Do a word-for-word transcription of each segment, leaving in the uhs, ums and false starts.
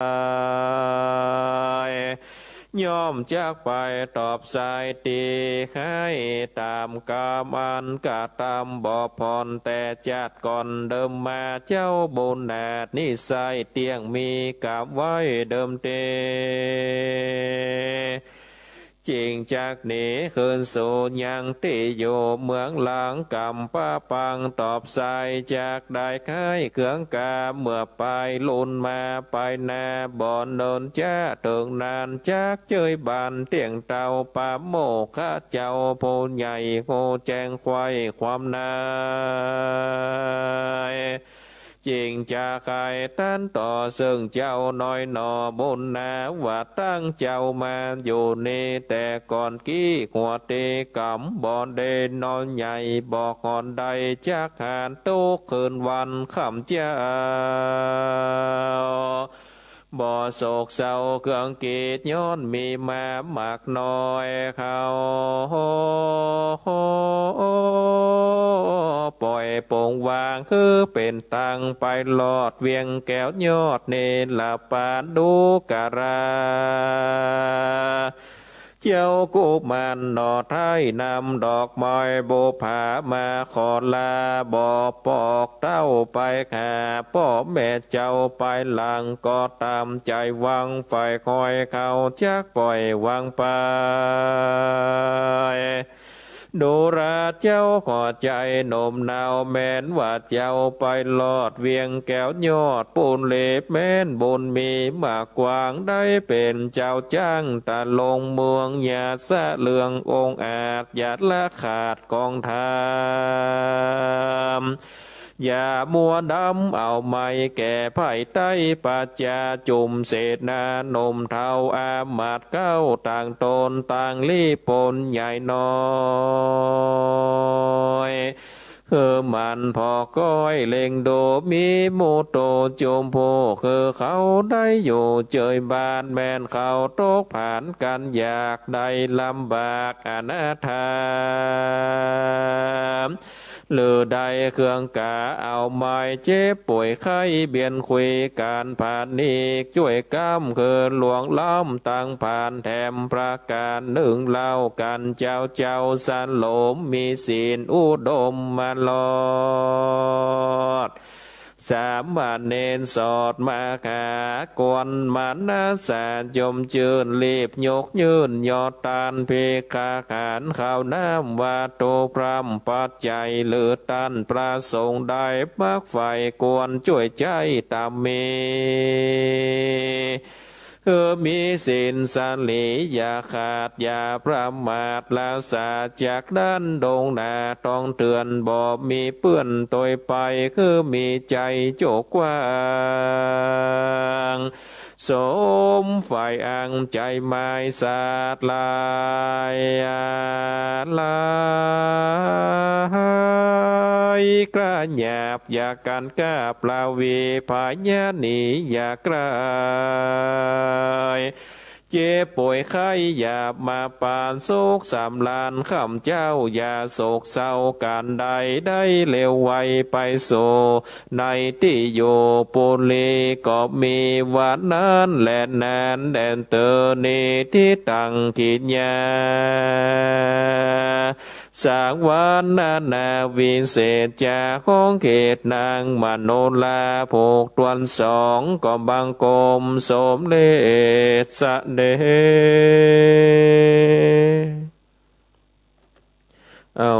าย ย่อมจักไปตอบสายตี้ หื้อต๋ามก๋รรมอันกระตำบ่ผ่อน แต่จาติก่อนเดิมมา เจ้าบุญนาถนิสัยเตี้ยง มีก๋รรมไว้เดิมเต๋ จึงจักหนีคืนสู่ยังตี้อยู่ เมืองหลังก๋รรมปะปังตอบสาย จักได้ใค่เคืองกา เมื่อไปลุนมาไปนา บ่เนินจ๊าเถิงนาน จักเจยบานเตี้ยงเต้า ปะโมกขะเจ้าผู้ใหญ่ ผู้แจ้งไขว้ความนา จึงจะใค่ตันต่อเซิ่งเจ้าน้อยหนอ บุญนาว่าตั้งเจ้ามาอยู่นี้ แต่ก่อนกี้หัวตี้ก๋รรมบ่ได้นอนใหญ่ บ่ห่อนได้จักหาน ตุ๊กคืนวันค่ำเจ๊า บ่โศกเศร้าเคืองเกตย้อนมีมามากน้อย เขาป่อยโป่งวาง คือเป๋นตางไปลอดเวียงแก้วยอดเนรปาดูกรา เจ้ากุมารหนอไท้นำดอกไม้บุปผามาขอลา บ่ปอกเต้าไปหาป้อแม่เจ้า ไปหลังก็ต๋ามใจ๋หวัง ใฝ่คอยเขาจักป่อยวางไป ดูราเจ้าขอใจ๋หนมหนาว แม้นว่าเจ้าไปลอดเวียงแก้วยอดปุรี แม้นบุญมีมากกว้าง ได้เป๋นเจ้าจ้างตะลงเมืองหญ้าสะเหลืององอาจ อย่าละขาดกองธรรม อย่ามัวดำเอาไม้แก่ไพใต้ ประจาจุมเสนาหนุ่มเฒ่า อามาตย์เก๊าต่างต๋นต่างลี้ปนใหญ่น้อย หื้อมันผ่อคอยเล็งดู มีหมู่โตจุมผู้ คือเขาได้อยู่เจยบาน แม้นเขาตกผานกั๋นอยาก ได้ลำบากอนาถา หรือได้เคืองกาเอาไม้ เจ็บป่วยไข้เบียนคุยก๋านผานิก จ้วยกำคือหลวงล้ำตังผาน แถมประก๋านนึ่งเล่ากั๋น เจ้าเจ้าสันโลมมีศีลอุดมมาลอด สามเณรสอดมหากร มานาสาจมจื้น รีบยกยื่นยอดตาน ภิกขาหารข้าวน้ำวัตถุพร่ำปัจจัย หรือต้านประสงค์ได้มักใฝ่ควรจ้วยใจ๊ต๋ามมี คือมีศีลสลีอย่าขาดอย่าประมาท รักษาจากด้านดงนาต้องเถื่อน บ่มีเปื้อนตวยไป คือมีใจ๋โจกกว้าง สมใฝ่อังใจ๋หมายสัตย์หลายหลาย กล้าหยาบอย่ากั๋นกล้าประวี ผายหนีอย่าใก้ เจ็บป่วยไข้อย่ามาปาน สุขสำราญค่ำเจ๊า อย่าโศกเศร้าก๋านใด ได้เร็วไวไปสู่ ในตี้อยู่ปุรีก็มี วันนั้นแลนานแดนเตอ นิทิตังกิจญา สังวรนานาวิเศษ จากของเขตนางมโนรา ผูกตวนสองก็บังคมสมเด็จเสด็จ เอา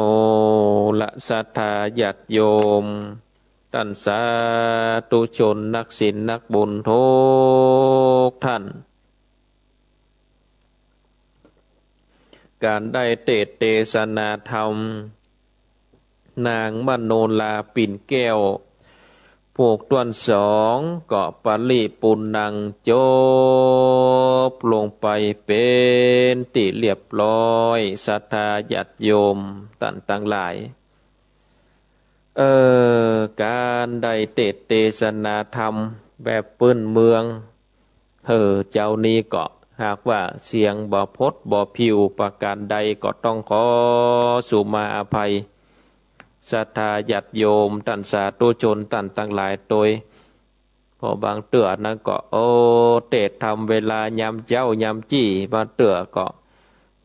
ละศรัทธาญาติโยม ต้านสาธุชนนักศีลนักบุญทุกท่าน ก๋านได้เตสน์เตสนาธรรม นางมโนราปิ่นแก้ว ผูกตวนสองก็ปริปุณณัง จบลงไปเป๋นตี้เรียบร้อย ศรัทธาญาติโยมต้านตังหลาย เออ ก๋านได้เตสน์เตสนาธรรมแบบปื้นเมือง เออ เจ๊านี้ก็หากว่าเสียงบ่พดบ่ผิวประก๋านใดก็ต้องขอสุมาอภัย ศรัทธาญาติโยมต้านสาธุชนต้านตังหลายโตย เพราะบางเตื้อนั้นก็ โอ้ เตสน์ธรรมเวลายามเจ๊ายามจี้ บางเตื้อก็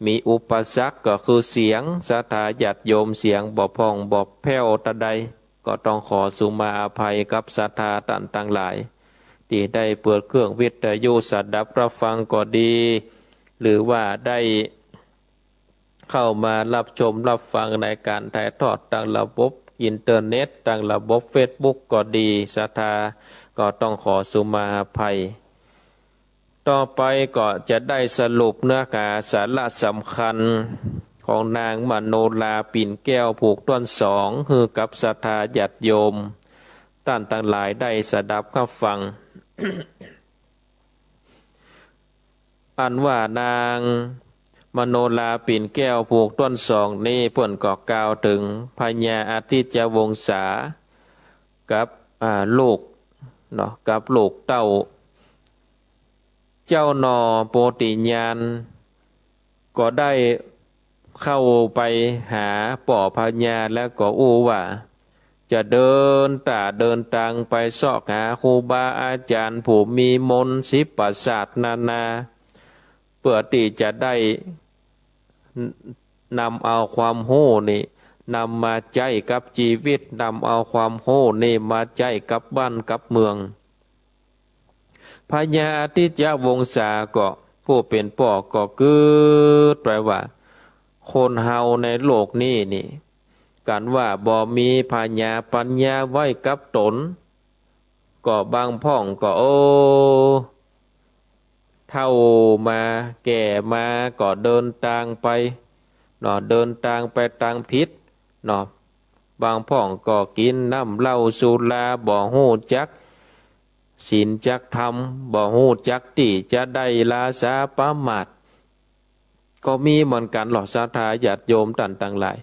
มีอุปสรรคก็คือเสียง ศรัทธาญาติโยมเสียงบ่ผ่องบ่แผ้วตาใด ก็ต้องขอสุมาอภัยกับศรัทธาต้านตังหลาย ตี้ได้เปิดเครื่องวิทยุสดับรับฟังก็ดี หรือว่าได้ เข้ามารับชมรับฟังในก๋านถ่ายทอดตางระบบอินเทอร์เน็ต ตางระบบเฟซบุ๊กก็ดี ศรัทธาก็ต้องขอสุมาอภัย ต่อไปก็จะได้สรุปเนื้อหาสาระสำคัญของนางมโนราปิ่นแก้วผูกต้นสอง หื้อกับศรัทธาญาติโยมต้านตังหลายได้สดับรับฟัง อันว่านางมโนราปิ่นแก้วผูกต้นสองนี้ เปิ้นก็กล่าวเถิงพญาอาทิตยวงศากับ อ่า ลูกเนาะ กับลูกเต้า เจ้าหน่อโปธิญาณ ก็ได้เข้าไปหาป้อพญาแล้วก็อู้ว่า จะเดินต้าเดินตางไปเซาะหาครูบาอาจ๋ารย์ผู้มีมนต์สิบประสาทนานา เปื้อตี้จะได้นำเอาความฮู้นี้นำมาใจ๊กับจีวิต นำเอาความฮู้นี้มาใจ๊กับบ้านกับเมือง พญาอาทิตยวงศาก็ ผู้เป๋นป้อก็กึ๊ดไปว่า คนเฮาในโลกนี้นี่ ก๋านว่าบ่มีผญาปั๋ญญาไว้กับต๋น ก็บางพ่องก็ โอ้ เฒ่ามาแก่มาก็เดินตางไปเนาะ เดินตางไปตางผิดเนาะ บางพ่องก็กิ๋นน้ำเหล้าสุรา บ่ฮู้จักศีลจักธรรม บ่ฮู้จักตี้จะได้ละสาประมาท ก็มีเหมือนกั๋นเนาะ ศรัทธาญาติโยมต้านตังหลาย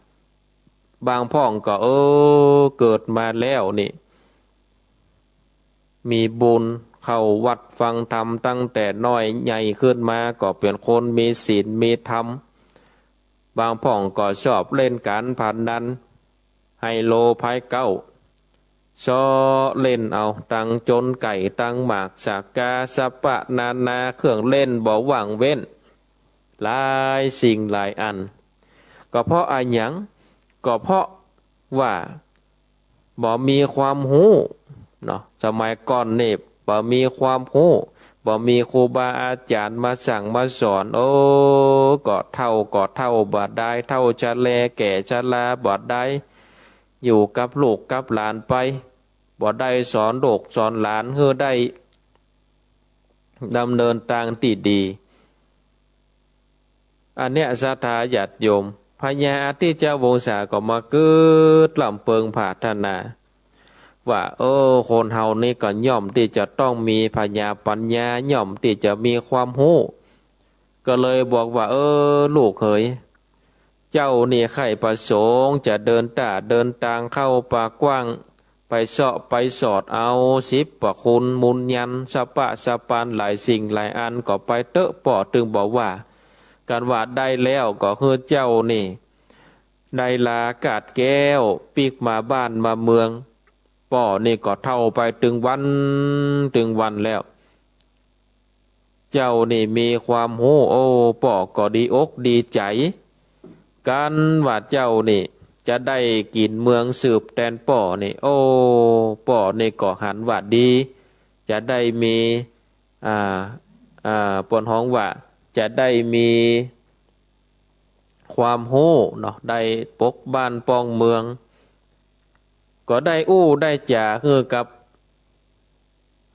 บางพ่องก็ เออ เกิดมาแล้วนี่ มีบุญเข้าวัดฟังธรรมตั้งแต่น้อย ใหญ่ขึ้นมาก็เป๋นคนมีศีลมีธรรม บางพ่องก็ชอบเล่นก๋านพนัน ไฮโลไพ่เก๊า เซาะเล่นเอาตังโจนไก่ ตังหมากสากา สะปะนานา เครื่องเล่นบ่ว่างเว้น หลายสิ่งหลายอัน ก็เพราะอะหยัง ก็เพราะว่าบ่มีความฮู้เนาะ สมัยก่อนนี่บ่มีความฮู้ บ่มีครูบาอาจ๋ารย์มาสั่งมาสอน โอ้ ก็เฒ่าก็เฒ่าบ่ได้ เฒ่าชะแลแก่ชะลาบ่ได้ อยู่กับลูกกับหลานไป บ่ได้สอนลูกสอนหลานหื้อได้ดำเนินตางตี้ดี อันเนี้ยศรัทธาญาติโยม พญาอาทิตยวงศาก็มากึ๊ดลำเปิงผาถนา ว่า เออ คนเฮานี่ก็ย่อมตี้จะต้องมีผญาปั๋ญญา ย่อมตี้จะมีความฮู้ ก็เลยบอกว่า เออ ลูกเหย เจ้านี่ใค่ประสงค์จะเดินต้าเดินตางเข้าป่ากว้าง ไปเซาะไปสอดเอาสิบประคุณมูลยัน สะปะสะปานหลายสิ่งหลายอันก็ไปเต๊อะ ป้อตึงบ่ว่า ก๋านว่าได้แล้วก็หื้อเจ้านี่ได้ลากาดแก้วปิ๊กมาบ้านมาเมือง ป้อนี่ก็เฒ่าไปตึงวันตึงวันแล้ว เจ้านี่มีความฮู้ โอ้ ป้อก็ดีอกดีใจ๋ ก๋านว่าเจ้านี่จะได้กิ๋นเมืองสืบแตนป้อนี่ โอ้ ป้อนี่ก็หันว่าดี จะได้มี อ่า อ่า เปิ้นฮ้องว่าจะได้มีความฮู้เนาะ ได้ปกบ้านป้องเมือง ก็ได้อู้ได้จ๋าหื้อกับ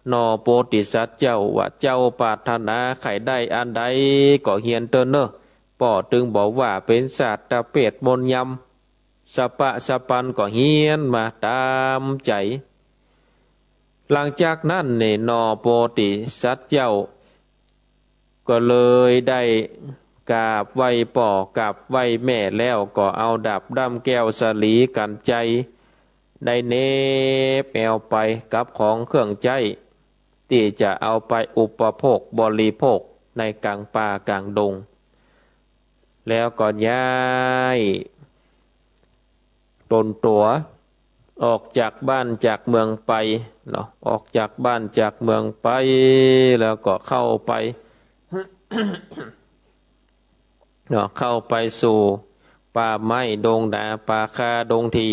หน่อโพธิสัตว์เจ้าว่า เจ้าปรารถนาใค่ได้อันใดก็เฮียนเต๊อะเน่อ ป้อตึงบ่ว่าเป๋นสัตว์ประเภทมนต์ยำ สะปะสะปันก็เฮียนมาต๋ามใจ๋ หลังจากนั้นนี่ หน่อโพธิสัตว์เจ้า ก็เลยได้กราบไหว้ป้อกราบไหว้แม่แล้ว ก็เอาดาบด้ามแก้วสาลีกัญไชย ได้เหน็บแอ่วไปกับของเครื่องใจ๊ ตี้จะเอาไปอุปโภคบริโภคในก๋างป่ากลางดง แล้วก็ย้ายตนตั๋ว ออกจากบ้านจากเมืองไปเนาะ ออกจากบ้านจากเมืองไป แล้วก็เข้าไป เนาะ เข้าไปสู่ป่าไม้ดงนาป่าคาดงที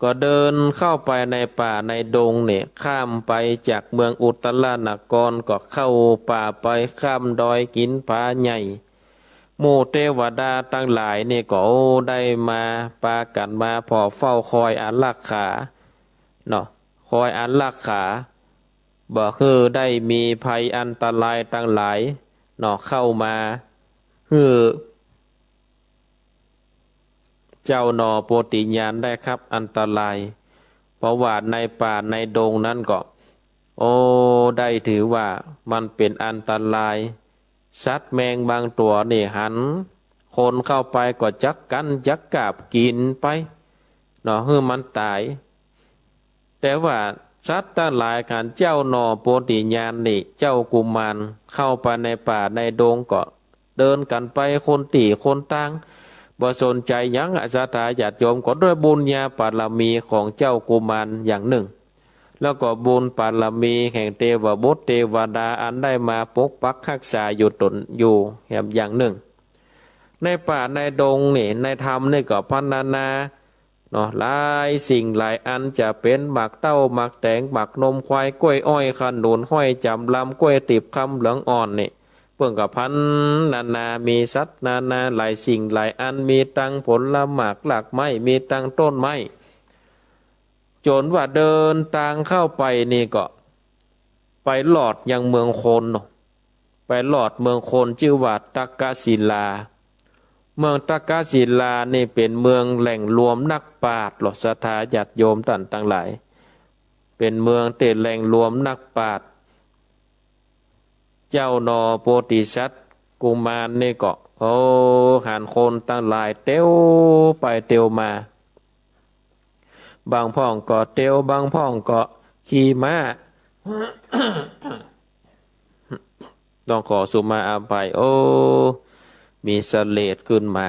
ก็เดินเข้าไปในป่าในดงเนี่ย ข้ามไปจากเมืองอุตรานคร ก็เข้าป่าไป ข้ามดอยกิ๋นผาใหญ่ หมู่เตวดาตังหลายนี่ก็ โอ้ ได้มาปากั๋นมาผ่อเฝ้าคอยอารักขาเนาะ คอยอารักขา บ่หื้อได้มีภัยอันตรายตังหลายเนาะ เข้ามา หื้อเจ้าหน่อโพธิญาณได้ฮับอันตราย เพราะว่าในป่าในดงนั้นก็ โอ้ ได้ถือว่ามันเป๋นอันตราย สัตว์แมงบางตั๋วนี่หันคนเข้าไปก็จักกัดจักกาบกิ๋นไปเนาะ หื้อมันต๋าย แต่ว่าสัตว์ตังหลายหันเจ้าหน่อโพธิญาณนี่ เจ้ากุมารเข้าไปในป่าในดงก็ เดินกั๋นไปคนตี้คนตาง บ่สนใจ๋หยัง ศรัทธาญาติโยม ก็ด้วยบุญญาบารมีของเจ้ากุมารอย่างนึ่ง แล้วก็บุญบารมีแห่งเตวบุตรเตวดาอันได้มาปกปักฮักษาอยู่ต๋นอยู่แหมอย่างนึ่ง ในป่าในดงนี่ ในถ้ำนี่ก็พรรณนา เนาะ หลายสิ่งหลายอัน จะเป๋นหมากเต้า หมากแตง หมากนมควาย กล้วยอ้อย ขนุน ฮ้อยจ๋ำลำ กล้วยตีบ คำเหลืองอ่อนนี่ เปิ้นก็พรรณนา มีสัตว์นานาหลายสิ่งหลายอัน มีตังผลหมากรากไม้ มีตังต้นไม้ จ๋นว่าเดินตางเข้าไปนี่ก็ ไปรอดยังเมืองคนเนาะ ไปรอดเมืองคนจื้อว่าตักกศิลา เมืองตักกศิลานี่เป๋นเมืองแหล่งรวมนักปราชญ์เนาะ ศรัทธาญาติโยมต้านตังหลาย เป๋นเมืองตี้แหล่งรวมนักปราชญ์ เจ้าหน่อโพธิสัตว์กุมารนี่ก็ โอ้ หันคนตังหลายเตียวไปเตียวมา บางพ่องก็เตียว บางพ่องก็ขี่ม้า ต้องขอสุมาอภัย โอ้ มีเสลดขึ้นมา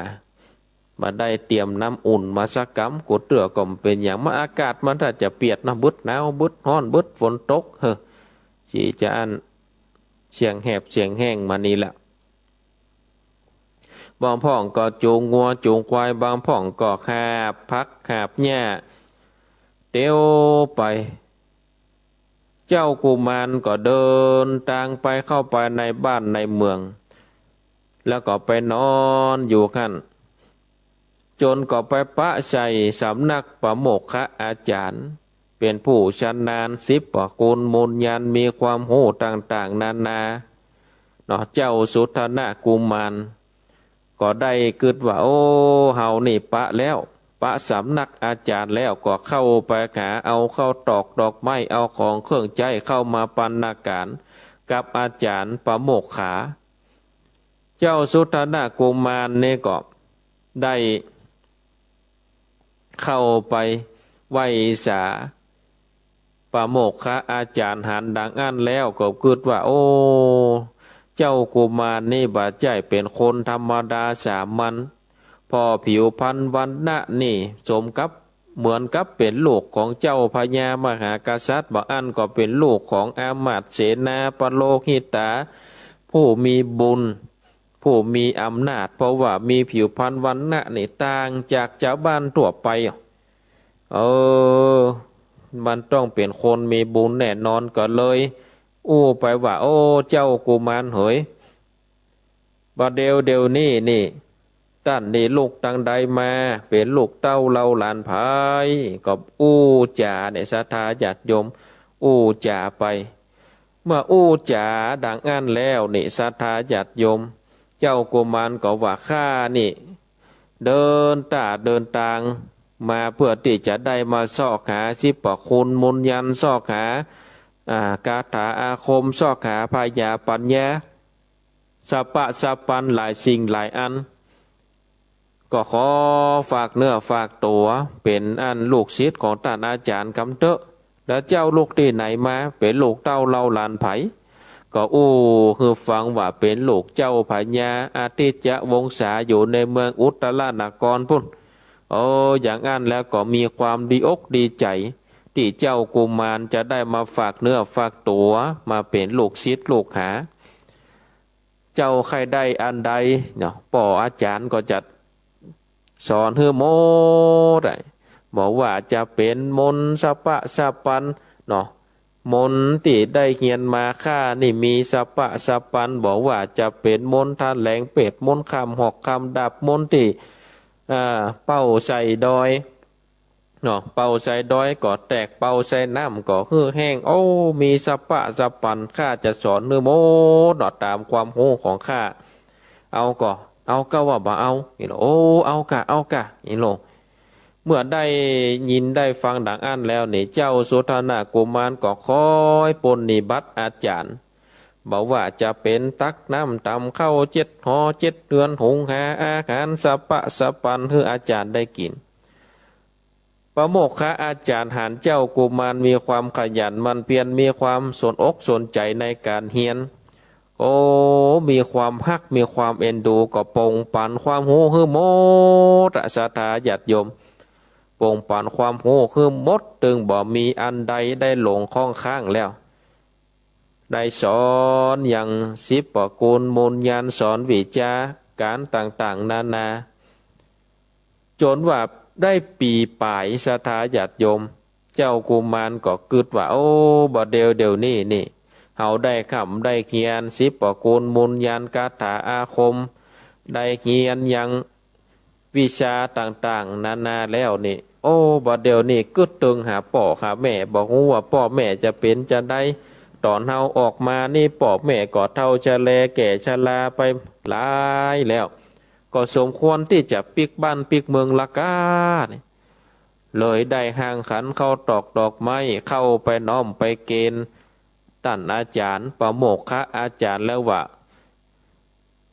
บ่ได้เตรียมน้ำอุ่นมาสักกำ กูเตื้อก็บ่เป๋นหยัง มาอากาศมันถ้าจะเปียดเนาะ บึดหนาว บึดฮ้อน บึดฝนตก เฮ้อ สิจะอั้น เสียงแหบเสียงแห้งมานี่แหละ บางพ่องก็จูงงัวจูงควาย บางพ่องก็หาบผักหาบหญ้า เตียวไป เจ้ากุมารก็เดินตางไปเข้าไปในบ้านในเมือง แล้วก็ไปนอนอยู่หั้น จ๋นก็ไปปะใส่สำนักปโมกขอาจ๋ารย์ เป๋นผู้ชำนาญสิบประคุณมนต์ยันต์ มีความฮู้ต่างๆ นานา เนาะ เจ้าสุทธนกุมาร ก็ได้กึ๊ดว่า โอ้ เฮานี่ปะแล้ว ปะสำนักอาจ๋ารย์แล้ว ก็เข้าไปหาเอาข้าวตอกดอกไม้ เอาของเครื่องใจ๊เข้ามาปัณณาก๋านกับอาจ๋ารย์ปโมกขา เจ้าสุทธนกุมารนี่ก็ได้เข้าไปไหว้สา ปโมกขอาจ๋ารย์หันดังอั้นแล้วก็กึ๊ดว่า โอ้ เจ้ากุมารนี่บ่ใจ้เป๋นคนธรรมดาสามัญ ผ่อผิวพรรณวรรณะนี่สมกับเหมือนกับเป๋นลูกของเจ้าพญามหากษัตริย์ บ่อั้นก็เป๋นลูกของอำมาตย์เสนาปโลหิตา ผู้มีบุญ ผู้มีอำนาจ เพราะว่ามีผิวพรรณวรรณะนี่ต่างจากจาวบ้านทั่วไป เออ มันต้องเป๋นคนมีบุญแน่นอน ก็เลยอู้ไปว่า โอ้ เจ้ากุมารเหย บ่าเดี่ยวเดี่ยวนี้นี่ ต้านนี่ลูกตังใดมา เป๋นลูกเต้าเหล่าหลานใผ ก็อู้จ๋าเนี่ย ศรัทธาญาติโยม อู้จ๋าไป เมื่ออู้จ๋าดังอั้นแล้วนี่ ศรัทธาญาติโยม เจ้ากุมารก็ว่า ข้านี่ เดินต้าเดินตางมาเพื่อตี้จะได้มาซอกหาสิบประคุณมนต์ยันต์ ซอกหา อ่า คาถาอาคม ซอกหาพญาปัญญา สะปะสะปันหลายสิ่งหลายอัน ก็ขอฝากเนื้อฝากตั๋ว เป๋นอันลูกศิษย์ของต้านอาจ๋ารย์กำเต๊อะ แล้วเจ้าลูกตี้ไหนมา เป๋นลูกเต้าเหล่าหลานใผ ก็อู้หื้อฟังว่าเป๋นลูกเจ้าพญาอาทิตยวงศา อยู่ในเมืองอุตรานครปุ้น โอ้ อย่างอั้นแล้วก็มีความดีอกดีใจ๋ ตี้เจ้ากุมารจะได้มาฝากเนื้อฝากตั๋ว มาเป๋นลูกศิษย์ลูกหา เจ้าใค่ได้อันใดเนาะ ป้ออาจ๋ารย์ก็จะสอนหื้อหมดอะ บ่ว่าจะเป๋นมนต์สะปะสะปันเนาะ มนต์ตี้ได้เฮียนมาข้านี่มีสะปะสะปัน บ่ว่าจะเป๋นมนต์ถะแหลงเปต มนต์คำหอกคำดาบ มนต์ตี้ อ่า เป่าใส่ดอยเนาะ เป่าใส่ดอยก็แตก เป่าใส่น้ำก็หื้อแห้ง โอ้ มีสะปะสะปัน ข้าจะสอนหื้อหมดเนาะ ต๋ามความฮู้ของข้า เอาก่อ เอาก้า ว่าบ่เอา นี่โล โอ้ เอาก้า เอาก้า นี่โล เมื่อได้ยินได้ฟังดังอั้นแล้วนี่ เจ้าสุทัณณกุมารก็คอยปรนนิบัติอาจ๋ารย์ บ่ว่าจะเป๋นตักน้ำตำข้าว เจ็ดหอเจ็ดเฮือน หุงหาอาหารสะปะสะปันหื้ออาจ๋ารย์ได้กิ๋น ปโมคคะอาจ๋ารย์หันเจ้ากุมารมีความขยันหมั่นเพียร มีความสนอกสนใจ๋ในก๋านเฮียน โอ้ มีความฮัก มีความเอ็นดู ก็ป่งปันความฮู้หื้อหมดอะ ศรัทธาญาติโยม ป่งปันความฮู้หื้อหมด ตึงบ่มีอันใดได้หลงข้องค้างแล้ว ได้สอนอย่างสิบประกูลมูลญาณ สอนวิชาก๋านต่างๆ นานา จ๋นว่าได้ปี๋ป๋าย ศรัทธาญาติโยม เจ้ากุมารก็กึ๊ดว่า โอ้ บ่าเดี่ยวเดี่ยวนี้นี่ เฮาได้ค่ำได้เฮียนสิบประกูลมูลญาณ คาถาอาคม ได้เฮียนอย่างวิชาต่างๆ นานาแล้วนี่ โอ้ บ่าเดี่ยวนี้กึ๊ดเติงหาป้อหาแม่ บ่ฮู้ว่าป้อแม่จะเป๋นจาใด ต๋อนเฮาออกมานี่ ป้อแม่ก็เฒ่าชะแลแก่ชราไปหลายแล้ว ก็สมควรตี้จะปิ๊กบ้านปิ๊กเมืองละก้านี่ เลยได้ห่างขันข้าวตอกดอกไม้ เข้าไปน้อมไปเกณฑ์ต้านอาจ๋ารย์ ปโมคคะอาจ๋ารย์แล้วว่า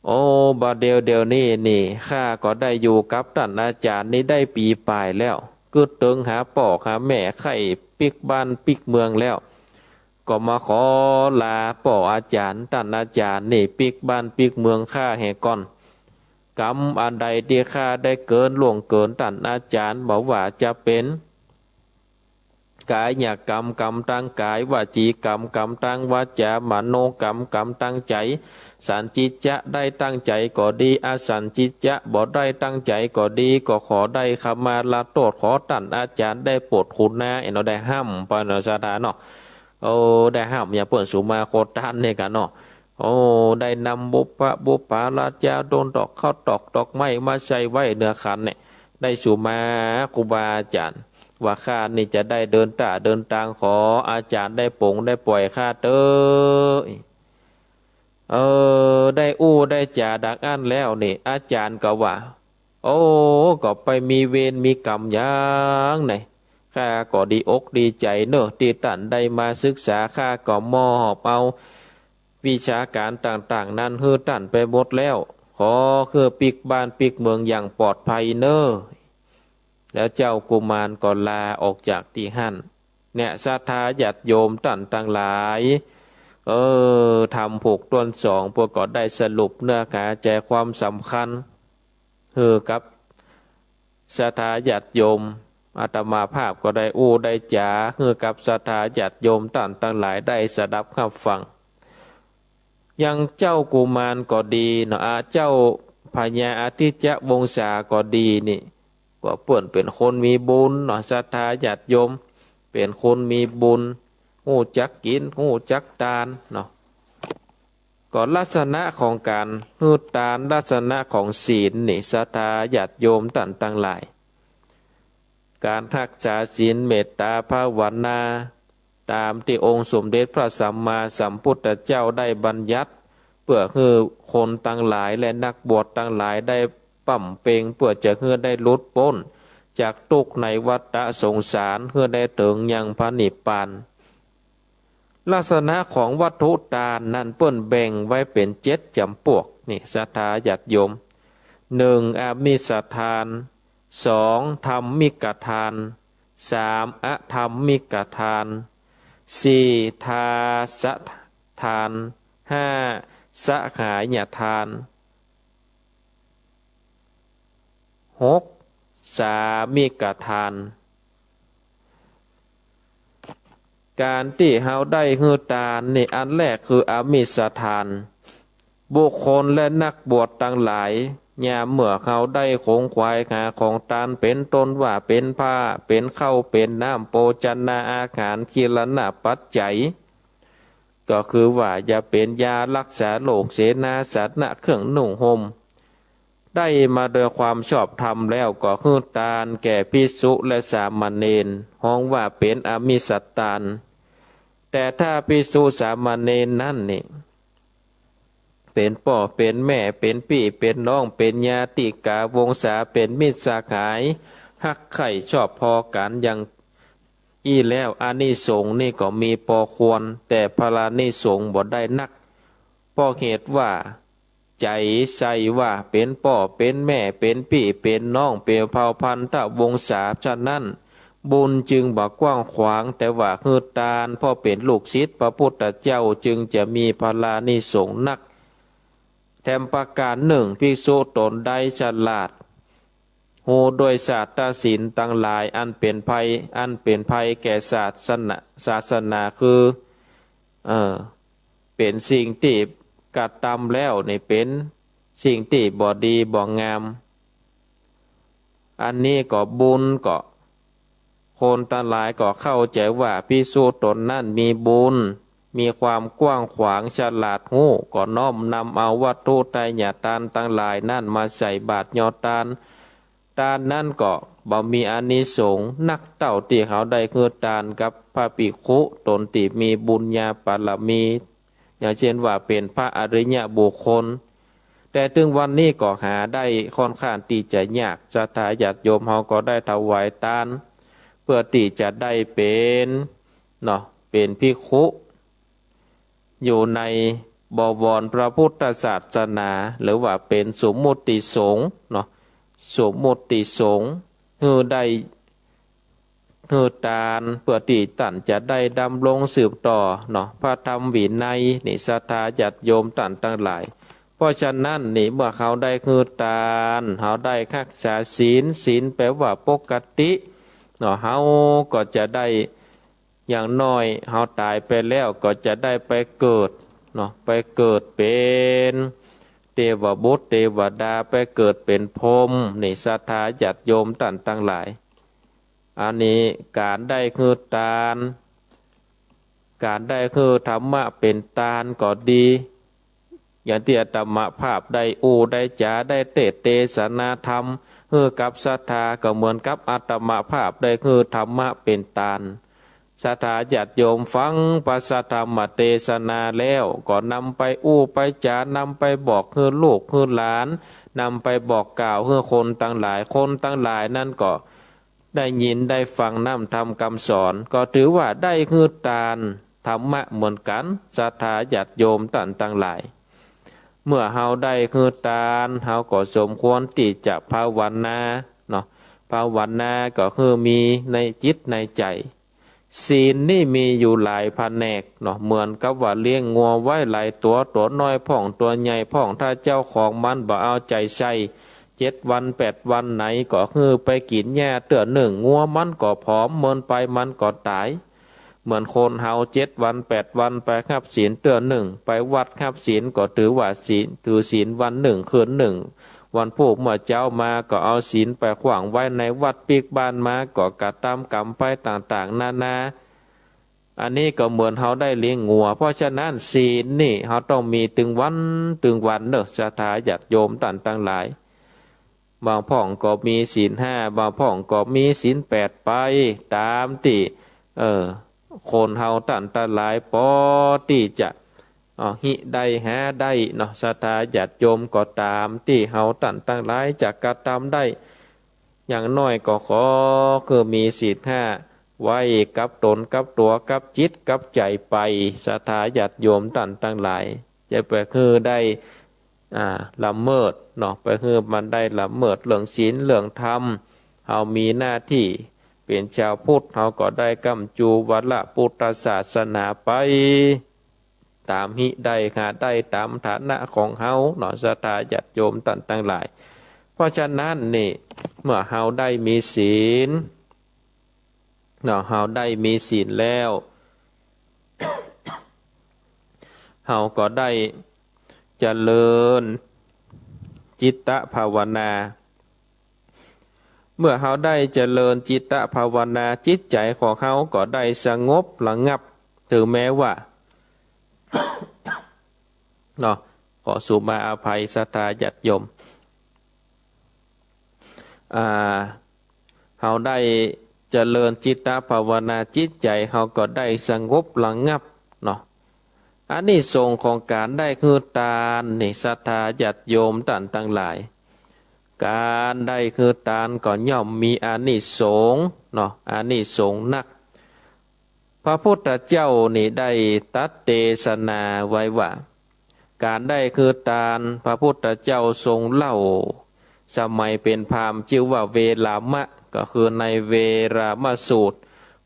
โอ้ บ่าเดี่ยวเดี่ยวนี้นี่ ข้าก็ได้อยู่กับต้านอาจ๋ารย์นี่ได้ปี๋ป๋ายแล้ว กึ๊ดเติงหาป้อหาแม่ ใค่ปิ๊กบ้านปิ๊กเมืองแล้ว ก็มาขอลาป้ออาจ๋ารย์ ต้านอาจ๋ารย์นี่ปิ๊กบ้านปิ๊กเมืองข้าแหก่อน กรรมอันใดตี้ข้าได้เกินล่วงเกินต้านอาจ๋ารย์ บ่ว่าจะเป๋น กายกรรม กรรมตางก๋าย วจีกรรม กรรมตางวาจา มโนกรรม กรรมตางใจ๋ สัญญิจจะได้ตั้งใจ๋ก็ดี อสัญญิจจะบ่ได้ตั้งใจ๋ก็ดี ก็ขอได้ขมาลาโต้ษ ขอต้านอาจ๋ารย์ได้โปรดคุณนา เนาะ ได้ฮ่ำไปเนาะ ศรัทธาเนาะ โอ้ ได้ฮ่ำอย่างเปิ้นสุมาโคตานนี่กั๋นเนาะ โอ้ ได้นำบุปผา บุปผาราชาดล ดอกข้าวตอกดอกไม้มาใส่ไว้เหนือขันเนี่ย ได้สุมาครูบาอาจ๋ารย์ ว่าข้านี่จะได้เดินต้าเดินตาง ขออาจ๋ารย์ได้ปลงได้ป่อยข้าเต๊อะ เออ ได้อู้ได้จ๋าดังอั้นแล้วนี่ อาจ๋ารย์ก็ว่า โอ้ ก็ไปมีเวรมีกรรมหยังไหน ข้าก็ดีอกดีใจ๋เนาะ ตี้ต้านได้มาศึกษา ข้าก็มอบเอาวิชาก๋านต่างๆ นั้นหื้อต้านไปหมดแล้ว ขอหื้อปิ๊กบ้านปิ๊กเมืองอย่างปลอดภัยเนาะ แล้วเจ้ากุมารก็ลาออกจากตี้หั้น เนี่ย ศรัทธาญาติโยมต้านตังหลาย เออ ธรรมผูกต้นสอง พวกก็ได้สรุปเนื้อหาใจ๋ความสำคัญ หื้อกับศรัทธาญาติโยม อาตมาภาพก็ได้อู้ได้จ๋า หื้อกับศรัทธาญาติโยมต้านตังหลายได้สดับฮับฟัง อย่างเจ้ากุมารก็ดีเนาะ อา เจ้าพญาอาทิตยวงศาก็ดีนี่ ก็เปิ้นเป๋นคนมีบุญเนาะ ศรัทธาญาติโยม เป๋นคนมีบุญ ฮู้จักกิ๋น ฮู้จักตานเนาะ ก็ลักษณะของก๋านหื้อตาน ลักษณะของศีลนี่ ศรัทธาญาติโยมต้านตังหลาย ก๋านฮักษาศีล เมตตาภาวนา ต๋ามตี้องค์สมเด็จพระสัมมาสัมพุทธเจ้าได้บัญญัติ เปื้อหื้อคนตังหลายและนักบวชตังหลายได้บำเพ็ง เปื้อจะหื้อได้หลุดป๊นจากตุ๊กข์ในวัฏฏะสงสาร หื้อได้เถิงยังพระนิพพาน ลักษณะของวัตถุตานนั้นเปิ้นแบ่งไว้เป๋นเจ็ดจำปวกนี่ ศรัทธาญาติโยม หนึ่ง อามิสทาน สอง ธัมมิกทาน สาม อธัมมิกทาน สี่ ทาสทาน ห้า สหายทาน หก สามิกทาน ก๋านตี้เฮาได้หื้อตานนี่ อันแรกคืออามิสทาน บุคคลและนักบวชตังหลาย ยามเมื่อเฮาได้ขงขวายหาของตาน เป๋นต้นว่าเป๋นผ้า เป๋นข้าว เป๋นน้ำ โภชนาอาหาร กิรณปัจจัย ก็คือว่าจะเป๋นยาฮักษาโรค เสนาสนะ เครื่องนุ่งห่ม ได้มาโดยความชอบธรรมแล้ว ก็หื้อตานแก่ภิกษุและสามเณร ฮ้องว่าเป๋นอามิสตาน แต่ถ้าภิกษุสามเณรนั้นนี่ เป๋นป้อเป๋นแม่ เป๋นปี้เป๋นน้อง เป๋นญาติกาวงศา เป๋นมิตรสหาย ฮักใค่ชอบพอกั๋นอย่างอี้แล้ว อานิสงส์นี่ก็มีปอควร แต่ผลานิสงส์บ่ได้นัก เพราะเหตุว่า ใจ๋ใส่ว่าเป๋นป้อเป๋นแม่ เป๋นปี้เป๋นน้อง เป๋นเผ่าพันธวงศา ฉะนั้นบุญจึงบ่กว้างขวาง แต่ว่าหื้อตานเพราะเป๋นลูกศิษย์พระพุทธเจ้า จึงจะมีผลานิสงส์นัก แถมประก๋านนึ่ง ภิกษุต๋นใดฉลาด ฮู้ด้วยศาสตร์ศิลป์ตังหลาย อันเป๋นภัย อันเป๋นภัยแก่ศาสนา ศาสนา คือ เออ เป๋นสิ่งตี้กระตำแล้วนี่เป๋นสิ่งตี้บ่ดีบ่งาม อันนี้ก็บุญก็ คนตังหลายก็เข้าใจ๋ว่าภิกษุต๋นนั้นมีบุญ มีความกว้างขวาง ฉลาดฮู้ ก็น้อมนำเอาวัตถุไทยตานตังหลายนั้นมาใส่บาตรยอดตาน ตานนั้นก็บ่มีอานิสงส์นักเต้าตี้เฮาได้หื้อตานกับพระภิกขุต๋นตี้มีบุญญาบารมี อย่างเช่นว่าเป๋นพระอริยบุคคล แต่เถิงวันนี้ก็หาได้ค่อนข้างตี้จะยาก ศรัทธาญาติโยมเฮาก็ได้ถวายตาน เพื่อตี้จะได้เป๋น เนาะ เป๋นภิกขุ อยู่ในบวรพระพุทธศาสนา หรือว่าเป๋นสมมุติสงฆ์เนาะ สมมุติสงฆ์ หื้อได้ หื้อตาน เพื่อตี้ต้านจะได้ดำรงสืบต่อเนาะ พระธรรมวินัยนี่ ศรัทธาญาติโยมต้านตังหลาย เพราะฉะนั้นนี่ เมื่อเฮาได้หื้อตาน เฮาได้ฮักษาศีล ศีลแปลว่าปกติเนาะ เฮาก็จะได้ อย่างน้อยเฮาต๋ายไปแล้วก็จะได้ไปเกิดเนาะ ไปเกิดเป๋นเตวบุตรเตวดา ไปเกิดเป๋นพรหมนี่ ศรัทธาญาติโยมต้านตังหลาย อันนี้ก๋านได้หื้อตาน ก๋านได้หื้อธรรมะเป๋นตานก็ดี อย่างตี้อาตมาภาพได้อู้ได้จ๋า ได้เตสน์เตสนาธรรมหื้อกับศรัทธา ก็เหมือนกับอาตมาภาพได้หื้อธรรมะเป๋นตาน ศรัทธาญาติโยมฟังพระสัทธรรมเตสนาแล้ว ก็นำไปอู้ไปจ๋า นำไปบอกหื้อลูกหื้อหลาน นำไปบอกกล่าวหื้อคนตังหลาย คนตังหลายนั้นก็ ได้ยินได้ฟังน้ำธรรมกำสอน ก็ถือว่าได้หื้อตานธรรมะเหมือนกั๋น ศรัทธาญาติโยมต้านตังหลาย เมื่อเฮาได้หื้อตาน เฮาก็สมควรตี้จะภาวนาเนาะ ภาวนาก็คือมีในจิตในใจ๋ ศีลนี่มีอยู่หลายแผนกเนาะ เหมือนกับว่าเลี้ยงงัวไว้หลายตั๋ว ตั๋วน้อยพ่องตั๋วใหญ่พ่อง ถ้าเจ้าของมันบ่เอาใจ๋ใส่ เจ็ดวันแปดวันไหนก็หื้อไปกิ๋นหญ้าเตื้อนึ่ง งัวมันก็ผอม เมินไปมันก็ต๋าย เหมือนคนเฮาเจ็ดวันแปดวันไปฮับศีลเตื้อนึ่ง ไปวัดฮับศีลก็ถือว่าศีล ถือศีลวันนึ่งคืนนึ่ง วันพูกเมื่อเจ๊ามาก็เอาศีลไปขว้างไว้ในวัด ปิ๊กบ้านมาก็กระตำกรรมไปต่างๆ นานา อันนี้ก็เหมือนเฮาได้เลี้ยงงัว เพราะฉะนั้นศีลนี่เฮาต้องมีตึงวันตึงวันเนาะ ศรัทธาญาติโยมต้านตังหลาย บางพ่องก็มีศีลห้า บางพ่องก็มีศีลแปดไป ต๋ามตี้ เออ คนเฮาต้านตังหลายปอตี้จะ เอ่อ ฮิได้หาได้เนาะ ศรัทธาญาติโยม ก็ต๋ามตี้เฮาต้านตังหลายจะกระตำได้ อย่างน้อยก็ขอคือมีศีลห้าไว้กับต๋นกับตั๋วกับจิตกับใจ๋ไป ศรัทธาญาติโยมต้านตังหลาย จะไปคือได้ อ่า ละเมิดเนาะ ไปคือมันได้ละเมิดเรื่องศีลเรื่องธรรม เฮามีหน้าตี้เป๋นจาวพุทธ เฮาก็ได้ก้ำจูวรพุทธศาสนาไป ต๋ามฮิได้หาได้ต๋ามฐานะของเฮาเนาะ ศรัทธาญาติโยมต้านตังหลาย เพราะฉะนั้นนี่ เมื่อเฮาได้มีศีลเนาะ เฮาได้มีศีลแล้ว เฮาก็ได้เจริญจิตตภาวนา เมื่อเฮาได้เจริญจิตตภาวนา จิตใจ๋ของเฮาก็ได้สงบระงับ ถึงแม้ว่า เนาะ ขอสูมาอภัยศรัทธาญาติโยม อ่า เฮาได้เจริญจิตตภาวนา จิตใจ๋เฮาก็ได้สงบระงับเนาะ อานิสงส์ของก๋านได้หื้อตานนี่ ศรัทธาญาติโยมต้านตังหลาย ก๋านได้หื้อตานก็ย่อมมีอานิสงส์เนาะ อานิสงส์นัก พระพุทธเจ้านี่ได้ตรัสเตสนาไว้ว่า ก๋านได้หื้อตาน พระพุทธเจ้าทรงเล่า สมัยเป๋นพราหมณ์จื้อว่าเวรามะ ก็คือในเวรามสูตร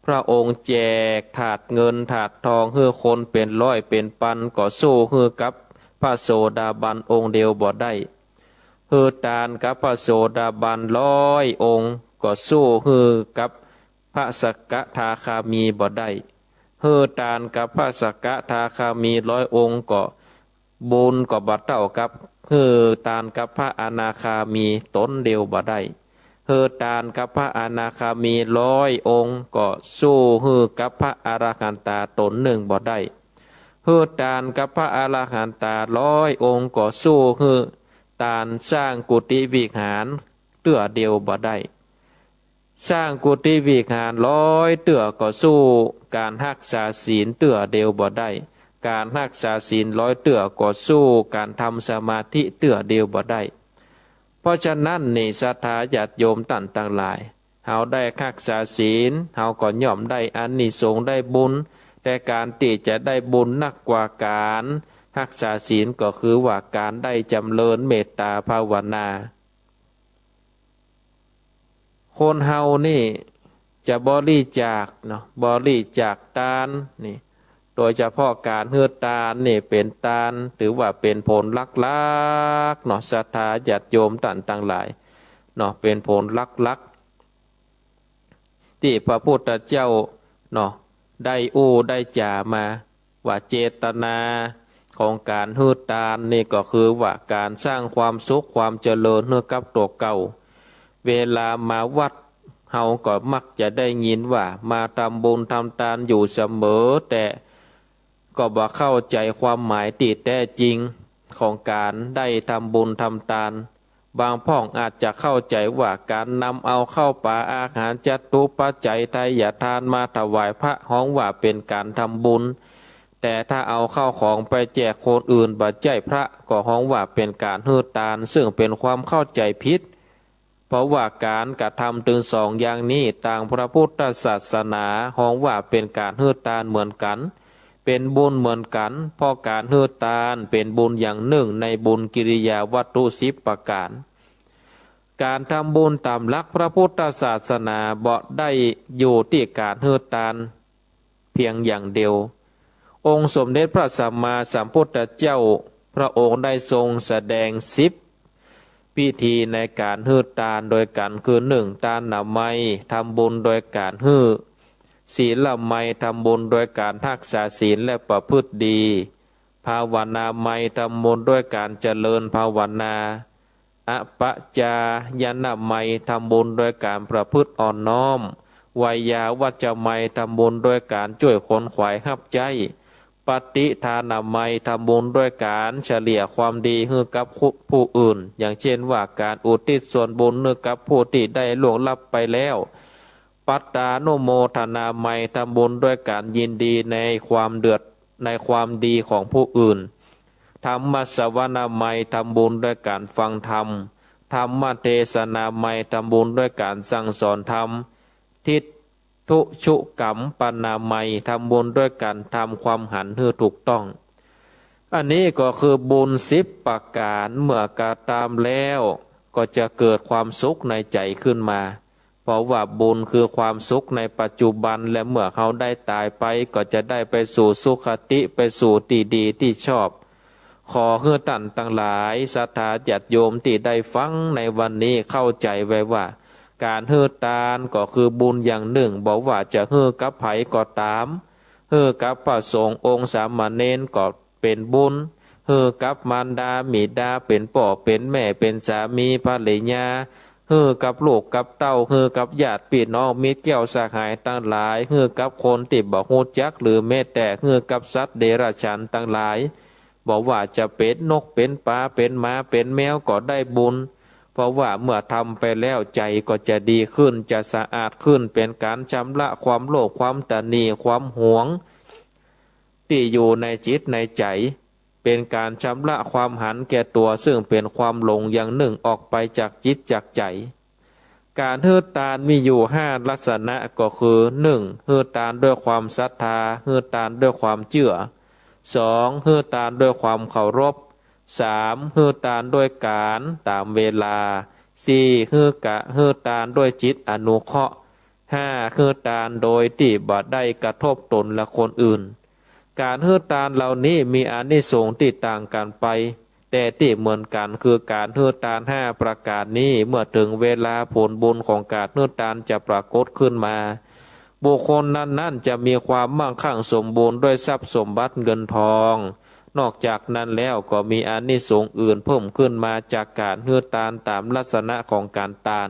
พระองค์แจกถาดเงินถาดทองหื้อคนเป๋นร้อยเป๋นปัน ก็สู้หื้อกับพระโสดาบันองค์เดียวบ่ได้ หื้อตานกับพระโสดาบันร้อยองค์ ก็สู้หื้อกับ พระสกทาคามีบ่ได้ หื้อตานกับพระสกทาคามีร้อยองค์ก็บุญก็บ่เต้ากับหื้อตานกับพระอนาคามีต๋นเดียวบ่ได้ หื้อตานกับพระอนาคามีร้อยองค์ก็สู้หื้อกับพระอรหันตาต๋นนึ่งบ่ได้ หื้อตานกับพระอรหันตาร้อยองค์ก็สู้หื้อตานสร้างกุฏิวิหารเตื้อเดียวบ่ได้ สร้างกุฏิวิหารร้อยเตื้อก็สู้ก๋านฮักษาศีลเตื้อเดียวบ่ได้ ก๋านฮักษาศีลร้อยเตื้อก็สู้ก๋านทำสมาธิเตื้อเดียวบ่ได้ เพราะฉะนั้นนี่ศรัทธาญาติโยมต้านตังหลาย เฮาได้ฮักษาศีล เฮาก็ย่อมได้อานิสงส์ได้บุญ แต่ก๋านตี้จะได้บุญนักกว่าก๋านฮักษาศีลก็คือว่าก๋านได้จำเริญเมตตาภาวนา คนเฮานี่จะบริจาคเนาะ บริจาคตานนี่ โดยเฉพาะก๋านหื้อตานนี่เป๋นตาน ถือว่าเป๋นผลหลักๆ เนาะ ศรัทธาญาติโยมต้านตังหลายเนาะ เป๋นผลหลักๆ ตี้พระพุทธเจ้าเนาะ ได้อู้ได้จ๋ามา ว่าเจตนาของก๋านหื้อตานนี่ก็คือว่าก๋านสร้างความสุขความเจริญหื้อกับตั๋วเก่า เวลามาวัด เฮาก็มักจะได้ยินว่ามาทำบุญทำตานอยู่เสมอ แต่ก็บ่เข้าใจ๋ความหมายตี้แต๊จริงของก๋านได้ทำบุญทำตาน บางพ่องอาจจะเข้าใจ๋ว่าก๋านนำเอาข้าวป๋าอาหารจัตุปัจจัยไทยทานมาถวายพระฮ้องว่าเป๋นก๋านทำบุญ แต่ถ้าเอาข้าวของไปแจกคนอื่นบ่ใจ้พระก็ฮ้องว่าเป๋นก๋านหื้อตาน ซึ่งเป๋นความเข้าใจ๋ผิด เพราะว่าก๋านกระทำตึงสองอย่างนี้ตางพระพุทธศาสนาฮ้องว่าเป๋นก๋านหื้อตานเหมือนกั๋น เป๋นบุญเหมือนกั๋น เพราะก๋านหื้อตานเป๋นบุญอย่างนึ่งในบุญกิริยาวัตถุสิบประก๋าน ก๋านทำบุญต๋ามหลักพระพุทธศาสนาบ่ได้อยู่ตี้ก๋านหื้อตานเพียงอย่างเดียว องค์สมเด็จพระสัมมาสัมพุทธเจ้า พระองค์ได้ทรงแสดงสิบวิธีในก๋านหื้อตานโดยกั๋น คือ นึ่ง ตานามัย ทำบุญโดยก๋านหื้อ ศีลามัย ทำบุญโดยก๋านฮักษาศีลและประพฤติดี ภาวนามัย ทำบุญด้วยก๋านเจริญภาวนา อัปปจายนามัย ทำบุญด้วยก๋านประพฤติอ่อนน้อม ไวยาวัจจะมัย ทำบุญด้วยก๋านจ้วยขนขวายฮับใจ๊ ปฏิทานามัย ทำบุญด้วยก๋านเฉลี่ยความดีหื้อกับผู้อื่น อย่างเช่นว่าก๋านอุทิศส่วนบุญหื้อกับผู้ตี้ได้ล่วงลับไปแล้ว ปัตตานุโมทนามัย ทำบุญด้วยก๋านยินดีในความเดือด ในความดีของผู้อื่น ธัมมสวนามัย ทำบุญด้วยก๋านฟังธรรม ธัมมเทศนามัย ทำบุญด้วยก๋านสั่งสอนธรรม ทิฏฐุชุกัมปนามัย ทำบุญด้วยก๋านทำความหันหื้อถูกต้อง อันนี้ก็คือบุญสิบประก๋าน เมื่อกระทำแล้วก็จะเกิดความสุขในใจ๋ขึ้นมา เพราะว่าบุญคือความสุขในปัจจุบัน และเมื่อเฮาได้ต๋ายไปก็จะได้ไปสู่สุคติ ไปสู่ตี้ดีตี้ชอบ ขอหื้อต้านตังหลายศรัทธาญาติโยมตี้ได้ฟังในวันนี้เข้าใจ๋ไว้ว่า ก๋านหื้อตานก็คือบุญอย่างนึ่ง บ่ว่าจะหื้อกับใผก็ต๋าม หื้อกับพระสงฆ์องค์สามเณรก็เป๋นบุญ หื้อกับมารดาบิดา เป๋นป้อเป๋นแม่ เป๋นสามีภริยา หื้อกับลูกกับเต้า หื้อกับญาติปี้น้องมิตรแก้วสหายตังหลาย หื้อกับคนตี้บ่ฮู้จัก หรือแม้แต่หื้อกับสัตว์เดรัจฉานตังหลาย บ่ว่าจะเป๋นนกเป๋นป๋า เป๋นหมาเป๋นแมวก็ได้บุญ เพราะว่าเมื่อทำไปแล้วใจ๋ก็จะดีขึ้น จะสะอาดขึ้น เป๋นก๋านชำระความโลภ ความตะหนี่ ความหวง ตี้อยู่ในจิตในใจ๋ เป๋นก๋านชำระความหันแก่ตั๋ว ซึ่งเป๋นความหลงอย่างนึ่งออกไปจากจิตจากใจ๋ ก๋านหื้อตานมีอยู่ห้าลักษณะ ก็คือ นึ่ง หื้อตานด้วยความศรัทธา หื้อตานด้วยความเจื้อ สอง หื้อตานด้วยความเคารพ สาม หื้อตานด้วยก๋านต๋ามเวลา สี่ หื้อกะ หื้อตานด้วยจิตอนุเคราะห์ ห้า หื้อตานโดยตี้บ่ได้กระทบตนและคนอื่น ก๋านหื้อตานเหล่านี้มีอานิสงส์ตี้ต่างกั๋นไป แต่ตี้เหมือนกั๋นคือก๋านหื้อตานห้าประก๋านนี้ เมื่อเถิงเวลาผลบุญของก๋านหื้อตานจะปรากฏขึ้นมา บุคคลนั้นๆ จะมีความมั่งคั่งสมบูรณ์ด้วยทรัพย์สมบัติเงินทอง นอกจากนั้นแล้วก็มีอานิสงส์อื่นเพิ่มขึ้นมาจากก๋านหื้อตานต๋ามลักษณะของก๋านตาน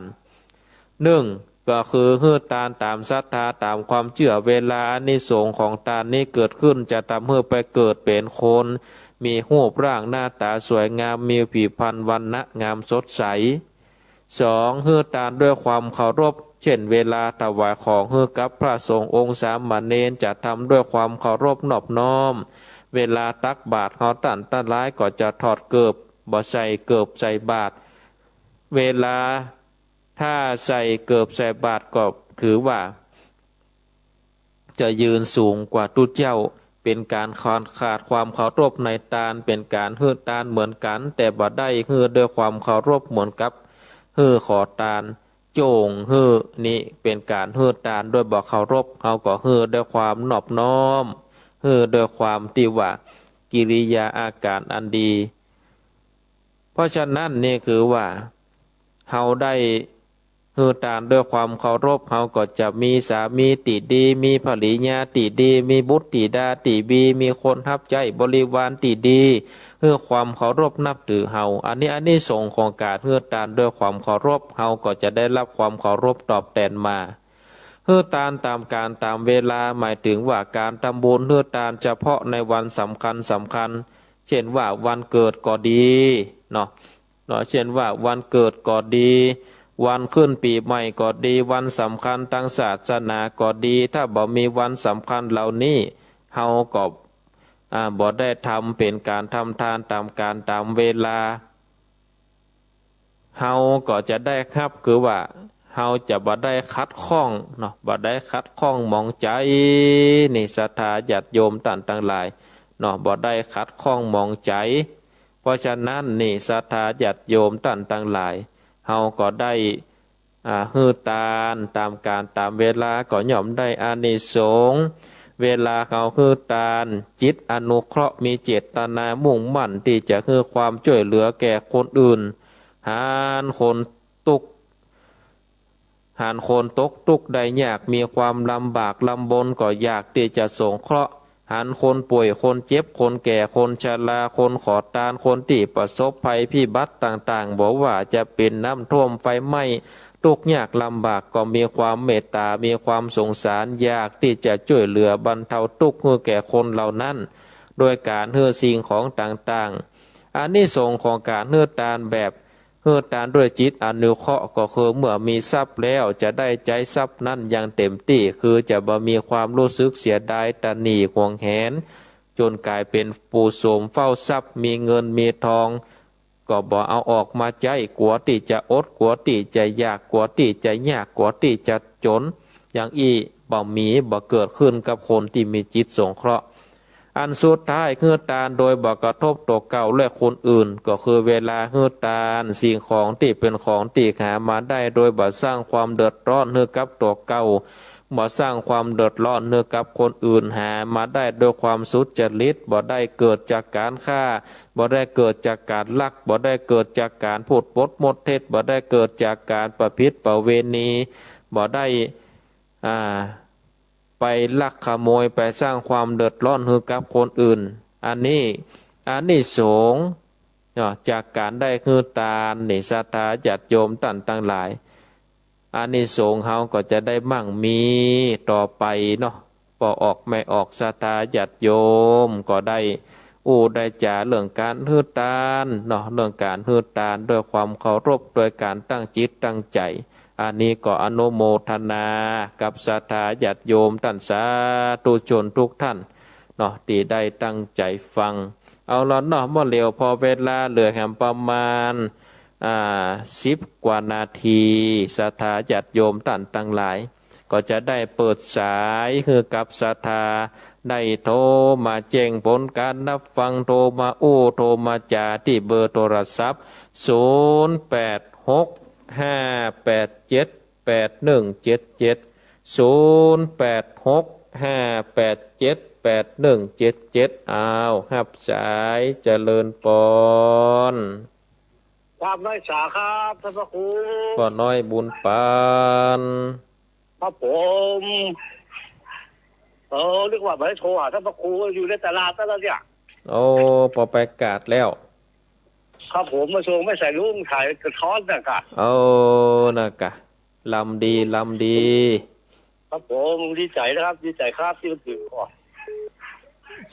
นึ่ง ก็คือหื้อตานต๋ามศรัทธาต๋ามความเจื้อ เวลาอานิสงส์ของตานนี้เกิดขึ้นจะทำหื้อไปเกิดเป๋นคน มีฮูปร่างหน้าต๋าสวยงาม มีผิวพรรณวรรณะงามสดใส สอง หื้อตานด้วยความเคารพ เช่น เวลาถวายของหื้อกับพระสงฆ์องค์สามเณรจะทำด้วยความเคารพนอบน้อม เวลาตักบาตรเฮาต้านตังหลายก็จะถอดเกิบ บ่ใส่เกิบใส่บาตร เวลาถ้าใส่เกิบใส่บาตรก็ถือว่า จะยืนสูงกว่าตุ๊เจ้า เป๋นก๋านขาด ขาดความเคารพในตาน เป๋นก๋านหื้อตานเหมือนกั๋น แต่บ่ได้หื้อด้วยความเคารพเหมือนกับหื้อขอตาน โจ้งหื้อ นี้เป๋นก๋านหื้อตานด้วยบ่เคารพ เฮาก็หื้อด้วยความนอบน้อม หื้อด้วยความตี้ว่ากิริยาอาก๋ารอันดี เพราะฉะนั้นนี่คือว่า เฮาได้หื้อตานด้วยความเคารพ เฮาก็จะมีสามีตี้ดี มีภริยาตี้ดี มีบุตรธิดาตี้ดี มีคนฮับใจ๊บริวารตี้ดี หื้อความเคารพนับถือเฮา อันนี้อานิสงส์ของก๋านหื้อตานด้วยความเคารพ เฮาก็จะได้ฮับความเคารพตอบแตนมา หื้อตานต๋ามก๋านต๋ามเวลา หมายเถิงว่าก๋านทำบุญหื้อตานเฉพาะในวันสำคัญสำคัญ เช่นว่าวันเกิดก็ดีเนาะ เนาะ เช่นว่าวันเกิดก็ดี วันขึ้นปี๋ใหม่ก็ดี วันสำคัญตางศาสนาก็ดี ถ้าบ่มีวันสำคัญเหล่านี้ เฮาก็ อ่า บ่ได้ทำเป๋นก๋านทำตานต๋ามก๋านต๋ามเวลา เฮาก็จะได้ฮับ คือว่าเฮาจะบ่ได้ขัดข้องเนาะ บ่ได้ขัดข้องหมองใจ๋ นี่ศรัทธาญาติโยมต้านตังหลายเนาะ บ่ได้ขัดข้องหมองใจ๋ เพราะฉะนั้นนี่ศรัทธาญาติโยมต้านตังหลาย เฮาก็ได้ อ่า หื้อตานต๋ามก๋านต๋ามเวลาก็ย่อมได้อานิสงส์ เวลาเฮาหื้อตาน จิตอนุเคราะห์ มีเจตนามุ่งมั่นตี้จะหื้อความจ้วยเหลือแก่คนอื่น หันคนตุ๊กข์ หันคนตกตุ๊กข์ได้ยาก มีความลำบากลำบนก็อยากตี้จะสงเคราะห์ หันคนป่วย คนเจ็บ คนแก่ คนชรา คนขอตาน คนตี้ประสบภัยพิบัติต่างๆ บ่ว่าจะเป๋นน้ำท่วม ไฟไหม้ ตุ๊กข์ยากลำบาก ก็มีความเมตต๋า มีความสงสาร อยากตี้จะจ้วยเหลือบรรเทาตุ๊กข์หื้อแก่คนเหล่านั้น โดยก๋านหื้อสิ่งของต่างๆ อานิสงส์ของก๋านหื้อตานแบบ หื้อตานด้วยจิตอนุเคราะห์ ก็คือเมื่อมีทรัพย์แล้วจะได้ใจ๊ทรัพย์นั้นอย่างเต็มตี้ คือจะบ่มีความฮู้สึกเสียดาย ตระหนี่ หวงแหน จ๋นก๋ายเป๋นผู้โสมเฝ้าทรัพย์ มีเงินมีทอง ก็บ่เอาออกมาใจ๊ กั๋วตี้จะอด กั๋วตี้จะอยาก กั๋วตี้จะยาก กั๋วตี้จะจ๋น อย่างอี้บ่มี บ่เกิดขึ้นกับคนตี้มีจิตสงเคราะห์ อันสุดท้าย หื้อตานโดยบ่กระทบตั๋วเก่าและคนอื่น ก็คือเวลาหื้อตานสิ่งของตี้เป๋นของตี้หามาได้โดยบ่สร้างความเดือดร้อนหื้อกับตั๋วเก่า บ่สร้างความเดือดร้อนหื้อกับคนอื่น หามาได้ด้วยความสุจริต บ่ได้เกิดจากก๋านฆ่า บ่ได้เกิดจากก๋านลัก บ่ได้เกิดจากก๋านพูดปดมดเท็จ บ่ได้เกิดจากก๋านประพฤติประเวณี บ่ได้ อ่า ไปลักขโมย ไปสร้างความเดือดร้อนหื้อกับคนอื่น อันนี้ อานิสงส์เนาะ จากก๋านได้หื้อตานนี่ ศรัทธาญาติโยมต้านตังหลาย อานิสงส์เฮาก็จะได้มั่งมีต่อไปเนาะ ป้อออกแม่ออก ศรัทธาญาติโยมก็ได้อู้ได้จ๋าเรื่องก๋านหื้อตานเนาะ เรื่องก๋านหื้อตานด้วยความเคารพ ด้วยก๋านตั้งจิตตั้งใจ๋ อันนี้ก็อนุโมทนากับศรัทธาญาติโยมต้านสาธุชนกู้ต้านเนาะ ตี้ได้ตั้งใจ๋ฟัง เอาละเนาะ เมื่อเหลียวพอเวลาเหลือแหมประมาณ อ่า สิบกว่านาที ศรัทธาญาติโยมต้านตังหลาย ก็จะได้เปิดสายหื้อกับศรัทธาได้โทรมาแจ้งผลก๋านฮับฟัง โทรมาอู้ โทรมาจ๋าตี้เบอร์โทรศัพท์ ศูนย์แปดหกห้าแปดเจ็ดแปดหนึ่งเจ็ดเจ็ด ศูนย์แปดหกห้าแปดเจ็ดแปดหนึ่งเจ็ดเจ็ด อ้าว ฮับสาย เจริญปอน ครับ ไหว้สาครับ ต้านพระครู ป้อน้อยบุญปัน ครับผม เออ นึกว่าบ่ได้โทรหาต้านพระครู อยู่ในตลาดนั่นแหละเนี่ย โอ้ ป้อไปกาดแล้ว ครับผม มาส่งแม่สายลุง ถ่ายกระท้อนน่ะกะ โอ้ น่ะกะ ลำดี ลำดี ครับผม ดีใจ๋นะครับ ดีใจ๋ครับ ตี้มันถือก่อน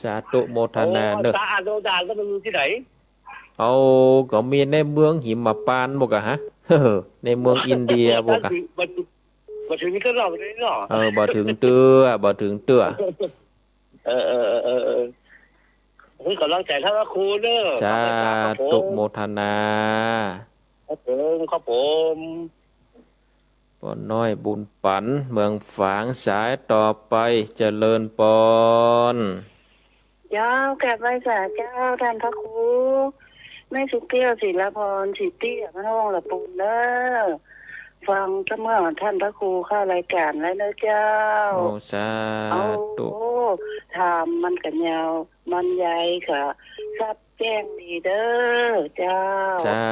สาธุโมทนาเนาะ โอ้ สาธุ ด่านก็มันอยู่ตี้ไหน เอา ก็มีในเมืองหิมพานต์บ่กะฮะ ในเมืองอินเดียบ่กะ บ่ถึง บ่ถึง บ่ถึงก็เล่าเลยเนาะ เออ บ่ถึงเตื้อ บ่ถึงเตื้อ เออ เออ เออ เออ เออ หื้อกำลังใจ๋ต้านพระครูเนาะ สาธุ ครับผม โมทนา ครับผม ครับผม ป้อน้อยบุญปัน เมืองฝาง สายต่อไป เจริญปอน เจ้า กราบไหว้สาเจ้า ต้านพระครู แม่สุเกี้ยว ศิลาพร ศรีเตี้ย บ้านห้องละปูนเนาะ ฟังเสมอต้านพระครูเข้ารายก๋านแล้วเนาะเจ้า โอ้ สาธุ เอา โอ้ ถามมันก็ยาว บรรยายก็ชัดแจ้งดีเนาะเจ้า สา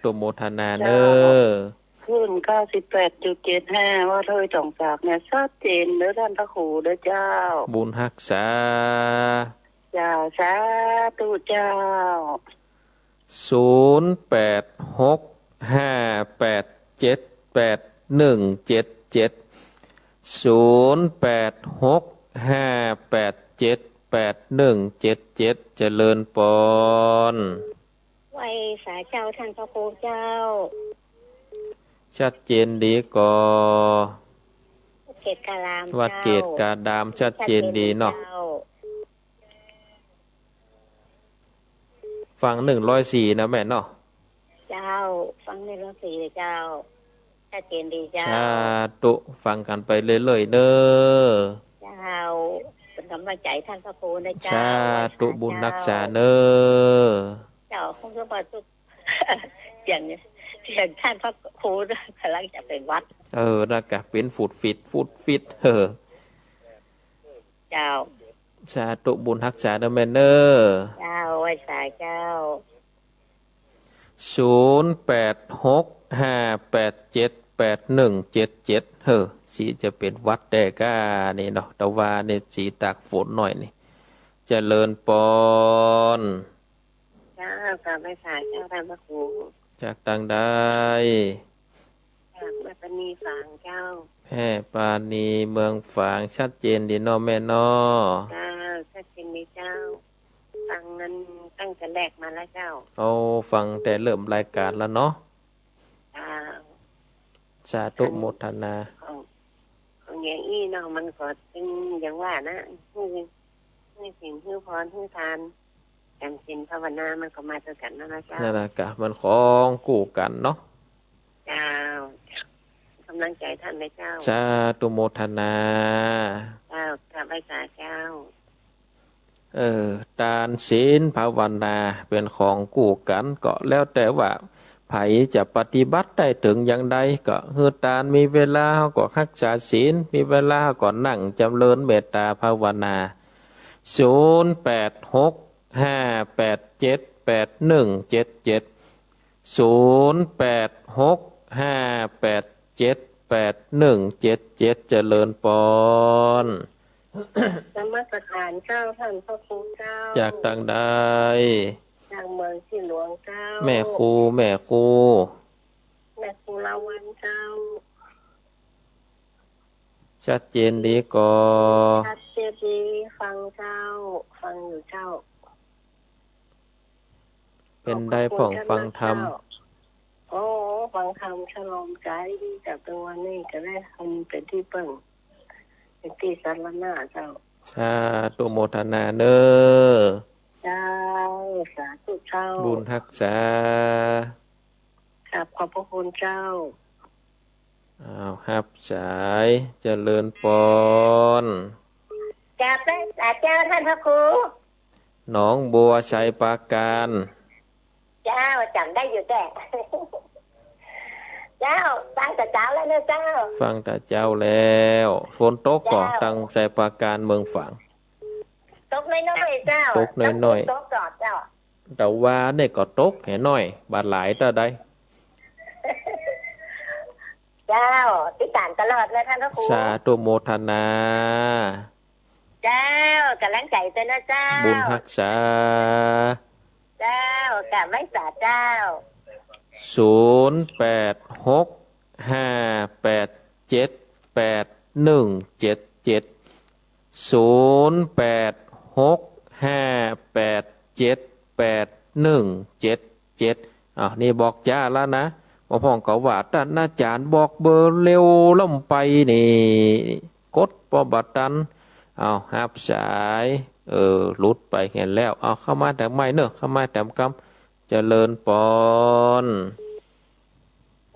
ธุโมทนาเนาะ เจ้า คลื่นเก้าสิบแปดจุดเจ็ดห้า วัดห้วยตองสากเนี่ย ชัดเจนเนาะต้านพระครูเนาะเจ้า บุญฮักษา เจ้า สาธุเจ้า ศูนย์แปดหกห้าแปดเจ็ดแปดหนึ่งเจ็ดเจ็ด ศูนย์แปดหกห้าแปดเจ็ดแปดหนึ่งเจ็ดเจ็ด เจริญปอน ไหว้สาเจ้าต้านพระครูเจ้า ชัดเจนดีก่อ วัดเกตการาม วัดเกตการาม เจ้า ชัดเจนดีเนาะ ชัดเจนดีเจ้า ฟังหนึ่งร้อยสี่นะแม่เนาะ เจ้า ฟังหนึ่งร้อยสี่เลยเจ้า ชัดเจนดีเจ้า สาธุ ฟังกั๋นไปเรื่อยๆ เนาะ เจ้า เป๋นก๋ำลังใจ๋ต้านพระครูนะเจ้า สาธุ บุญฮักษาเนาะ เจ้า คงจะมาสุข เสียง เสียงต้านพระครูก๋ำลังจะเป๋นหวัด เออ น่ะกะ เป๋นฝุดฝิด ฝุดฝิด เออ เจ้า สาธุ บุญฮักษาเนาะแม่เนาะ เจ้า ไหว้สาเจ้า ศูนย์แปดหกห้าแปดเจ็ดแปดหนึ่งเจ็ดเจ็ด เฮ้อ สิจะเป๋นหวัดแต๊ก้านี่เนาะ แต่ว่านี่สิตากฝนหน่อยนี่ เจริญปอน เจ้า กราบไหว้สาเจ้าต้านพระครู จากตางใด จากแม่ปราณีฝางเจ้า แม่ปราณีเมืองฝาง ชัดเจนดีเนาะแม่เนาะ เจ้า ชัดเจนดีเจ้า ฟังนั้นตั้งแต่แรกมาแล้วเจ้า โอ้ ฟังแต่เริ่มรายการแล้วเนาะ เจ้า สาธุโมทนา ของ ของอย่างอี้เนาะ มันก็ตึงอย่างว่านะ หื้อ หื้อศีล หื้อพร หื้อทาน จำศีลภาวนา มันก็มาตวยกั๋นนั่นนะเจ้า นั่นน่ะกะ มันของกู้กั๋นเนาะ เจ้า ก๋ำลังใจ๋ต้านนะเจ้า สาธุโมทนา เจ้า กราบไหว้สาเจ้า เออ ตานศีลภาวนาเป๋นของกู้กั๋น ก็แล้วแต่ว่า ใผจะปฏิบัติได้เถิงอย่างใด ก็หื้อตาน มีเวลาเฮาก็ฮักษาศีล มีเวลาเฮาก็นั่งจำเริญเมตตาภาวนา ศูนย์แปดหกห้าแปดเจ็ดแปดหนึ่งเจ็ดเจ็ด ศูนย์แปดหกห้าแปดเจ็ดแปดหนึ่งเจ็ดเจ็ด เจริญปอน นมัสการเจ้า ท่านพระครูเจ้า จากตางใด จากเมืองชีหลวงเจ้า แม่ครู แม่ครู แม่ครูลาวัลย์เจ้า ชัดเจนดีก่อ ชัดเจนดี ฟังเจ้า ฟังอยู่เจ้า เป๋นใดพ่องฟังธรรม ขอบพระคุณเจ้า โอ้ ฟังธรรมชโลมใจ๋ดีเจ้า ตะวันนี้ก็ได้ธรรมเป๋นตี้เปิ้ง เป๋นตี้สรณะเจ้า สาธุโมทนาเน่อ เจ้า สาธุเจ้า บุญฮักษา ครับ ขอบพระคุณเจ้า อ้าว ฮับสาย เจริญปอน จากแม่สาเจ้า ท่านพระครู หนองบัวไชยปราการ เจ้า จ๋ำได้อยู่แต๊ เจ้า ฟังแต่เจ๊าแล้วเน่อเจ้า ฟังแต่เจ๊าแล้ว ฝนตกก่อ เจ้า ตางไชยปราการเมืองฝาง ตกน้อยๆ เจ้า ตกน้อยๆ ตกก่อเจ้า ตะวานี่ก็ตกแหน้อย บ่าหลายเต้าใด เจ้า ติดต๋ามตลอดเลยท่านพระครู สาธุโมทนา เจ้า ก๋ำลังใจ๋เจ้าเน่อเจ้า บุญฮักษา เจ้า กราบไหว้สาเจ้า ศูนย์แปดหกห้าแปดเจ็ดแปดหนึ่งเจ็ดเจ็ด ศูนย์แปดหกห้าแปดเจ็ดแปดหนึ่งเจ็ดเจ็ด อ้าว นี่บอกจ๊าแล้วนะ บ่าพ่องก็ว่าต้านอาจ๋ารย์บอกเบอร์เร็วล้ำไปนี่ กดบ่บ่ตัน อ้าว ฮับสาย เออ หลุดไปหั้นแล้ว อ้าว เข้ามาแถมใหม่เน่อ เข้ามาแถมกำ เจริญปอน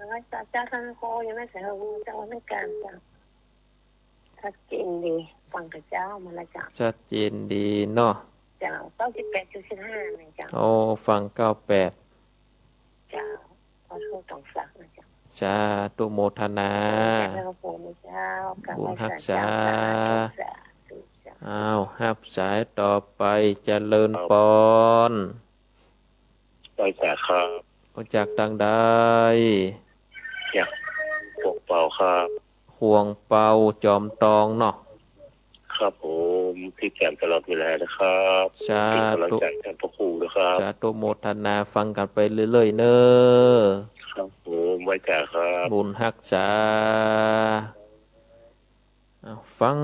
ไหว้สาเจ้า ท่านพระครู ยังไม่ใส่หัวเจ้า ไม่กลางเจ้า ชัดเจนดี ฟังแต่เจ๊ามาแล้วเจ้า ชัดเจนดีเนาะ เจ้า เก้าสิบแปดจุดสิบห้า นะเจ้า โอ้ ฟังเก้าแปด เจ้า ขอโทษต๋องสักนะเจ้า สาธุโมทนา เจ้า พระครูเจ้า บุญฮักษา สาธุเจ้า อ้าว ฮับสายต่อไป เจริญปอน ไหว้สาครับ มาจากตางใด จากขวงเปาครับ ขวงเปา จอมตองเนาะ ครับผม ติดต๋ามตลอดเวลานะครับ สาธุ เป๋นก๋ำลังใจ๋ท่านพระครูนะครับ สาธุโมทนา ฟังกั๋นไปเรื่อยๆ เน่อ ครับผม ไหว้สาครับ บุญฮักษา อ้าว ฟัง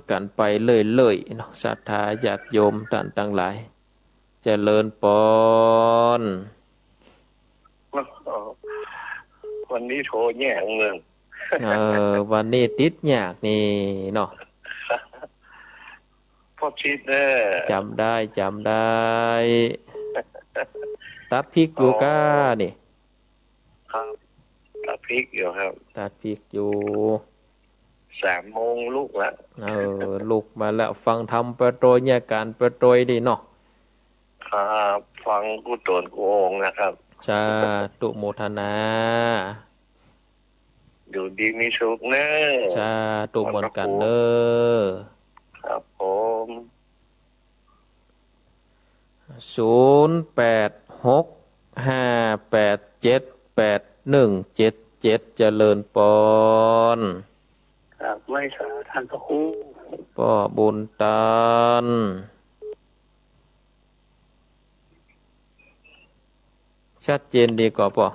กั๋นไปเรื่อยๆ เนาะ ศรัทธาญาติโยมต้านตังหลาย เจริญปอน วันนี้โทรแยากเมือง เออ วันนี้ติดยากนี่เนาะ พ่อชิดเน่อ จ๋ำได้ จ๋ำได้ ตัดพริกอยู่ก้านี่ ครับ ตัดพริกอยู่ครับ ตัดพริกอยู่ สามโมงลุกละ เออ ลุกมาแล้ว ฟังธรรมไปตวย เนี่ย ก๋านไปตวยดีเนาะ ครับ ฟังกู้ต๋นกู้องค์นะครับ สาธุโมทนา อยู่ดีมีสุขเน่อ สาธุเหมือนกั๋นเน่อ ครับผม ศูนย์แปดหกห้าแปดเจ็ดแปดหนึ่งเจ็ดเจ็ด เจริญปอน ครับ ไหว้สาท่านพระครู ป้อบุญตัน ชัดเจนดีก่อป้อ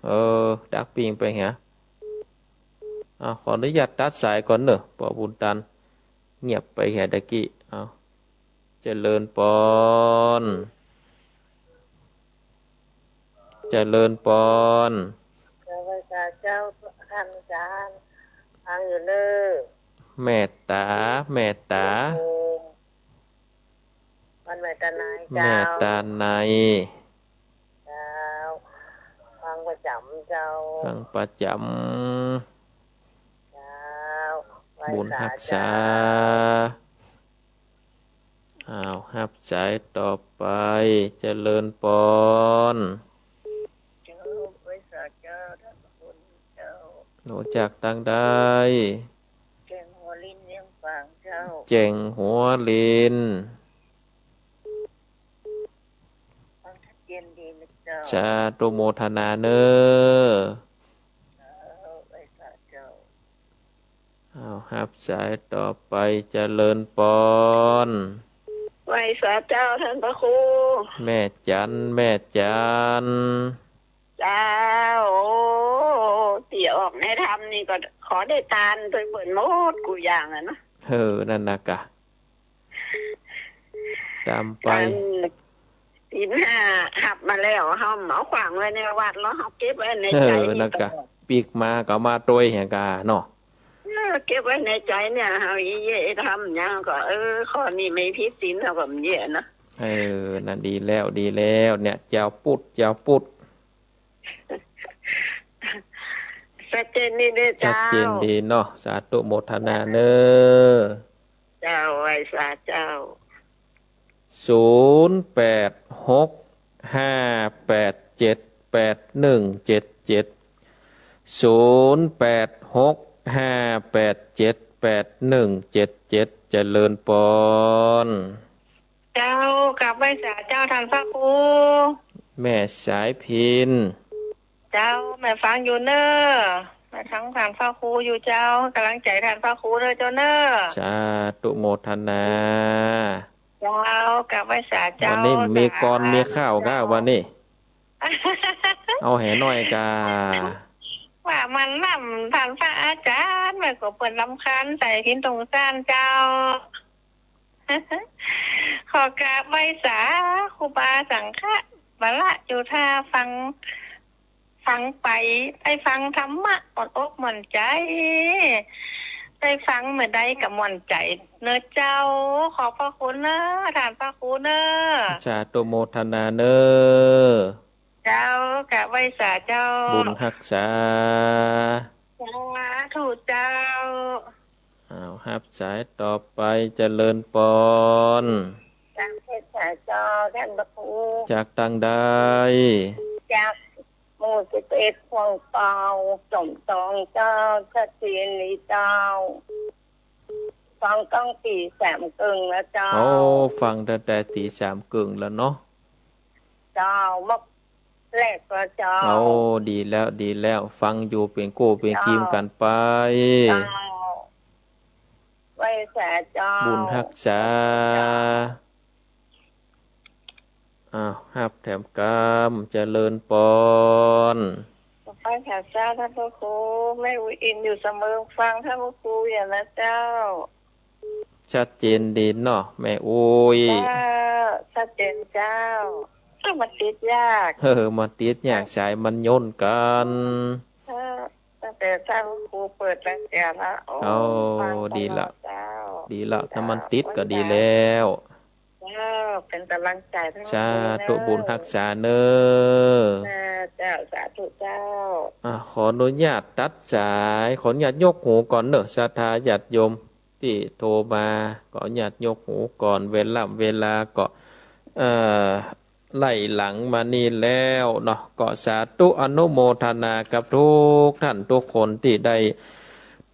เออ ดักปิ้งไปเหีย อ้าว ขออนุญาตตัดสายก่อนเน่อ ป้อบุญตัน เงียบไปเหียตะกี้ อ้าว เจริญปอน เจริญปอน เจ้า ไหว้สาเจ้า ท่านอาจ๋ารย์ ฟังอยู่เน่อ เมตต๋า เมตต๋า โอ้ วันเมตตานัย เม เจ้า ตตานัย เจ้า ฟังประจ๋ำเจ้า ฟังประจ๋ำ เจ้า ไหว้สา บุญฮักษา เจ้า อ้าว ฮับสายต่อไป เจริญปอน เจ้า ไหว้สาเจ้า ท่านพระคุณเจ้า โทรจากตางใด แจ้งหัวลิน เวียงฝางเจ้า แจ้งหัวลิน ฟังชัดเจนดีนะเจ้า สาธุโมทนาเน่อ เจ้า ไหว้สาเจ้า อ้าว ฮับสายต่อไป เจริญปอน ไหว้สาเจ้า ท่านพระครู แม่จัน แม่จัน เจ้า โอ้ ตี้ออกในธรรมนี่ก็ขอได้ตานไปเปิ้นหมดกู้อย่างอะเนาะ เออ นั่นนะกะ ตามไป อันศีลห้าฮับมาแล้ว เฮาเอาขว้างไว้ในวัดแล้ว เฮาเก็บไว้ในใจ๋ เออ นี่ นั่นกะ ก็ ปิ๊กมาก็มาตวยเหียกาเนาะ เออ เก็บไว้ในใจ๋เนี่ย เฮาอี้เย่ทำหยังก็ เออ ข้อนี้ไม่ผิดศีล เฮาก็บ่เย่เนาะ เออ นั่นดีแล้ว ดีแล้ว เนี่ย เจ้าปุด เจ้าปุด ชัดเจนดีเน่อ ชัดเจน เจ้า ดีเนาะ สาธุโมทนาเน่อ เจ้า ไหว้สาเจ้า ศูนย์แปดหกห้าแปดเจ็ดแปดหนึ่งเจ็ดเจ็ด ศูนย์แปดหกห้าแปดเจ็ดแปดหนึ่งเจ็ดเจ็ด เจริญปอน เจ้า กราบไหว้สาเจ้า ท่านพระครู แม่สายพิณ เจ้า แม่ฟังอยู่เน่อ แม่ฟังท่านพระครูอยู่เจ้า กำลังใจ๋ท่านพระครูเน่อเจ้าเน่อ สาธุโมทนา เจ้า กราบไหว้สาเจ้า วันนี้มีกรอนมีข้าวก้า วันนี้ เอาแหน้อยกา ว่ามันนำท่านพระอาจารย์ แม่ก็เปิ้นรำคาญใจ๋พิณตรงซ่านเจ้า ขอกราบไหว้สาครูบาสังฆะ บาละจุธา ฟัง ฟังไป ได้ฟังธรรมะ ม่วนอกม่วนใจ๋ ได้ฟังเมื่อใดก็ม่วนใจ๋เน่อเจ้า ขอบพระคุณเน่อ ท่านพระครูเน่อ สาธุโมทนาเน่อ เจ้า กราบไหว้สาเจ้า บุญฮักษา สาธุเจ้า อ้าว ฮับสายต่อไป เจริญปอน กราบไหว้สาเจ้า ท่านพระครู จากตางใด จากหมู่สิบเอ็ด ขวงเปา สมปองเจ้า ชัดเจนดีเจ้า ฟังตั้งแต่ตีสามเกิ่งแล้วเจ้า โอ้ ฟังตั้งแต่ตีสามเกิ่งแล้วเนาะ เจ้า เมื่อแรกก็เจ้า โอ้ ดีแล้ว ดีแล้ว ฟังอยู่เป๋นกู้เป๋นกีมกั๋นไป เจ้า ไหว้สาเจ้า บุญฮักษา อ้าว ฮับแถมกำ เจริญปอน ไหว้สาเจ้า ท่านพระครู แม่อุ๋ยอินอยู่เสมิง ฟังท่านพระครูอยู่นะเจ้า ชัดเจนดีเนาะ แม่อุ๋ย เจ้า ชัดเจนเจ้า เอ้า มันติดยาก เออ มันติดยาก สายมันโยนกั๋น เออ ตั้งแต่ท่านครูเปิดรายการละ โอ้ โอ้ ฟังตลอด ดีละ เจ้า ดีละ ถ้ามันติดก็ดีแล้ว เจ้า เป๋นก๋ำลังใจ๋ท่านครูเน่อ สาธุ บุญฮักษาเน่อ เออ เจ้า สาธุเจ้า อ่ะ ขออนุญาตตัดสาย ขออนุญาตยกหูก่อนเน่อ ศรัทธาญาติโยมตี้โทรมา ขออนุญาตยกหูก่อน เวลา เวลาก็ เอ่อ ไล่หลังมานี่แล้วเนาะ ก็สาธุอนุโมทนากับทุกท่านทุกคนตี้ได้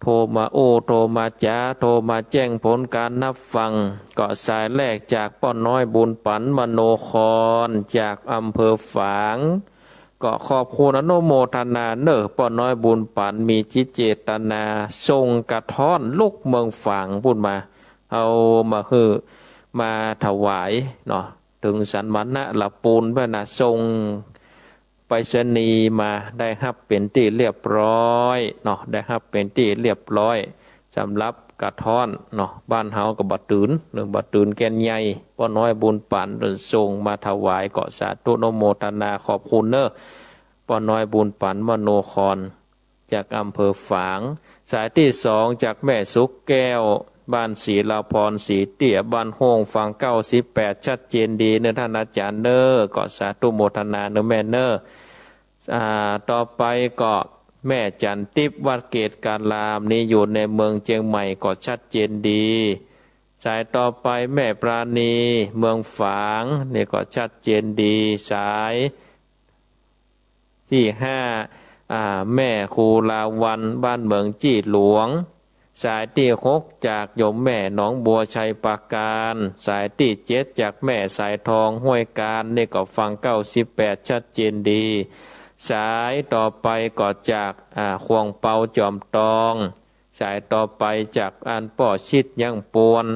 โทรมาอู้ โทรมาจ๋า โทรมาแจ้งผลก๋านฮับฟัง ก็สายแรกจากป้อน้อยบุญปั๋น มโนคร จากอำเภอฝาง ก็ขอบคุณอนุโมทนาเน่อ ป้อน้อยบุญปั๋นมีจิตเจตนาส่งกระท้อนลุกเมืองฝางปู๊นมา เอามาหื้อ มาถวายเนาะ เถิงสันมณะละปูนไปนะ ส่งไปรษณีย์มา ได้ฮับเป๋นตี้เรียบร้อยเนาะ ได้ฮับเป๋นตี้เรียบร้อย สำหรับกระท้อนเนาะ บ้านเฮาก็บ่าตื่นเนาะ บ่าตื่นแก่นใหญ่ ป้อน้อยบุญปั๋นส่งมาถวาย ก็สาธุอนุโมทนาขอบคุณเน่อ ป้อน้อยบุญปั๋น มโนคร จากอำเภอฝาง สายตี้สองจากแม่สุขแก้ว บ้านศรีลาพร ศรีเตี้ย บ้านโฮ่ง ฝั่งเก้าสิบแปด ชัดเจนดีเน่อท่านอาจ๋ารย์เน่อ ก็สาธุโมทนาเน่อแม่เน่อ อ่า ต่อไปก็แม่จันทิพย์ วัดเกตการาม นี่อยู่ในเมืองเจียงใหม่ ก็ชัดเจนดี สายต่อไปแม่ปราณี เมืองฝาง นี่ก็ชัดเจนดี สายตี้ห้า อ่า แม่คูลาวัน บ้านเหมิงจี้หลวง สายตี้หกจากโยมแม่หนองบัวชัยปราการ สายตี้เจ็ดจากแม่สายทองห้วยกาญ นี่ก็ฟังเก้าสิบแปดชัดเจนดี สายต่อไปก็จาก อ่า ขวงเปาจอมตอง สายต่อไปจากอันป้อชิดยังปวน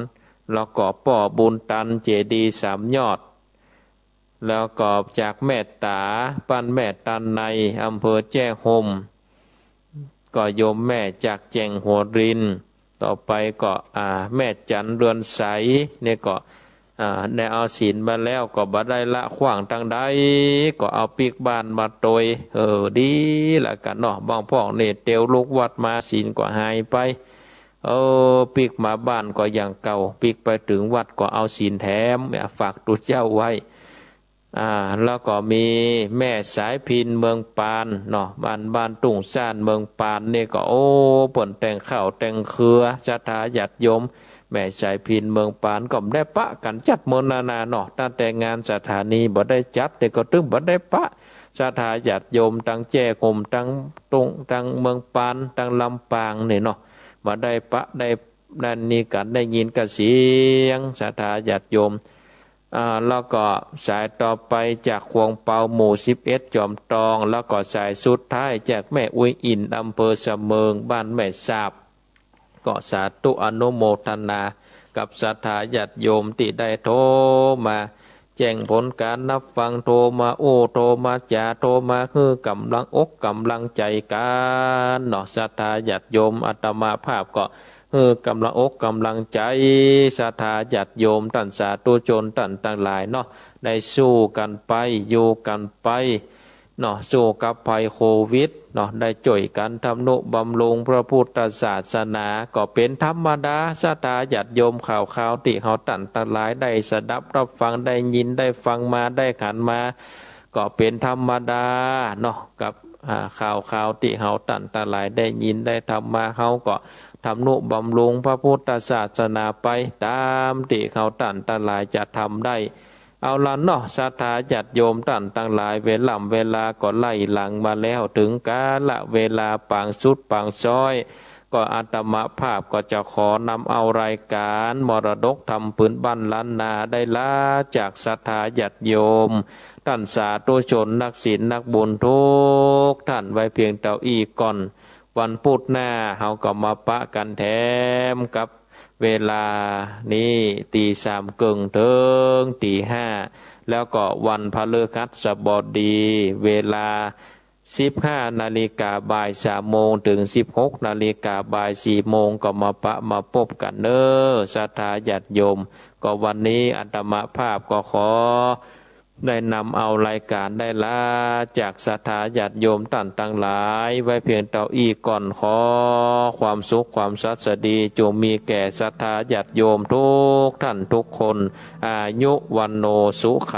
แล้วก็ป้อบุญตันเจดีย์สามยอด แล้วก็จากแม่ต๋า บ้านแม่ต๋าใน อำเภอแจ้ห่ม ก็โยมแม่จากแจ้งหัวริน ต่อไปก็ อ่า แม่จันเรือนใส นี่ก็ อ่า ได้เอาศีลมาแล้วก็บ่ได้ละขว้างตางใด ก็เอาปิ๊กบ้านมาตวย เออ ดีละกั๋นเนาะ บางพ่องนี่เตียวลุกวัดมาศีลก็หายไป เออ ปิ๊กมาบ้านก็อย่างเก่า ปิ๊กไปเถิงวัดก็เอาศีลแถม เนี่ย ฝากตุ๊เจ้าไว้ อ่า แล้วก็มีแม่สายพิณเมืองปานเนาะ บ้าน บ้านตุ้งซ่านเมืองปานนี่ก็ โอ้ เปิ้นแต่งข้าวแต่งเครือ ศรัทธาญาติโยม แม่สายพิณเมืองปานก็บ่ได้ปะกั๋นจัดเมินนานาเนาะ ตั้งแต่งานสถานีบ่ได้จัด แต่ก็ตึงบ่ได้ปะ ศรัทธาญาติโยมตังแจ้ห่ม ตังตุ้ง ตังเมืองปาน ตังลำปางนี่เนาะ บ่ได้ปะได้ นั่นนี่กั๋น ได้ยินก้าเสียง ศรัทธาญาติโยม อ่า แล้วก็สายต่อไปจากขวงเปาหมู่สิบเอ็ดจอมตอง แล้วก็สายสุดท้ายจากแม่อุ๊ยอิ่น อำเภอเสมิง บ้านแม่สาบ ก็สาธุอนุโมทนากับศรัทธาญาติโยมตี้ได้โทรมาแจ้งผลก๋านนับฟัง โทรมาอู้ โทรมาจ๋า โทรมาหื้อก๋ำลังอกก๋ำลังใจ๋กั๋นเนาะ ศรัทธาญาติโยม อาตมาภาพก็ หื้อก๋ำลังอกก๋ำลังใจ๋ ศรัทธาญาติโยมต้านสาธุชนต้านตังหลายเนาะ ได้สู้กั๋นไป อยู่กั๋นไปเนาะ สู้กับภัยโควิดเนาะ ได้จ้วยกั๋นทำนุบำรุงพระพุทธศาสนา ก็เป๋นธรรมดา ศรัทธาญาติโยม ข่าวคราวตี้เฮาต้านตังหลายได้สดับฮับฟัง ได้ยินได้ฟังมา ได้หันมา ก็เป๋นธรรมดาเนาะ กับ อ่า ข่าวคราวตี้เฮาต้านตังหลายได้ยินได้ทำมา เฮาก็ทำนุบำรุงพระพุทธศาสนาไปต๋ามตี้เฮาต้านตังหลายจะทำได้ เอาละเนาะ ศรัทธาญาติโยมต้านตังหลาย เวล่ำเวลาก็ไล่หลังมาแล้ว เถิงกาละเวลาปางสุดปางซ้อย ก็อาตมาภาพก็จะขอนำเอารายก๋านมรดกธรรมปืนบ้านล้านนา ได้ลาจากศรัทธาญาติโยมต้านสาธุชนนักศีลนักบุญทุกท่านไว้เพียงเต้าอี้ก่อน วันพุธหน้าเฮาก็มาปะกั๋นแถมกับเวลานี้ ตีสามเกิ่งเถิงตีห้า แล้วก็วันพฤหัสบดี เวลา สิบห้านาฬิกาบ่ายสามโมงเถิงสิบหกนาฬิกาบ่ายสี่โมง ก็มาปะมาปบกั๋นเน้อ ศรัทธาญาติโยม ก็วันนี้อาตมาภาพก็ขอได้นำเอารายก๋านได้ลาจากศรัทธาญาติโยมต้านตังหลายไว้เพียงเต้าอี้ก่อน ขอความสุขความสวัสดีจงมีแก่ศรัทธาญาติโยมทุกท่านทุกคน อายุวัณโณสุขัง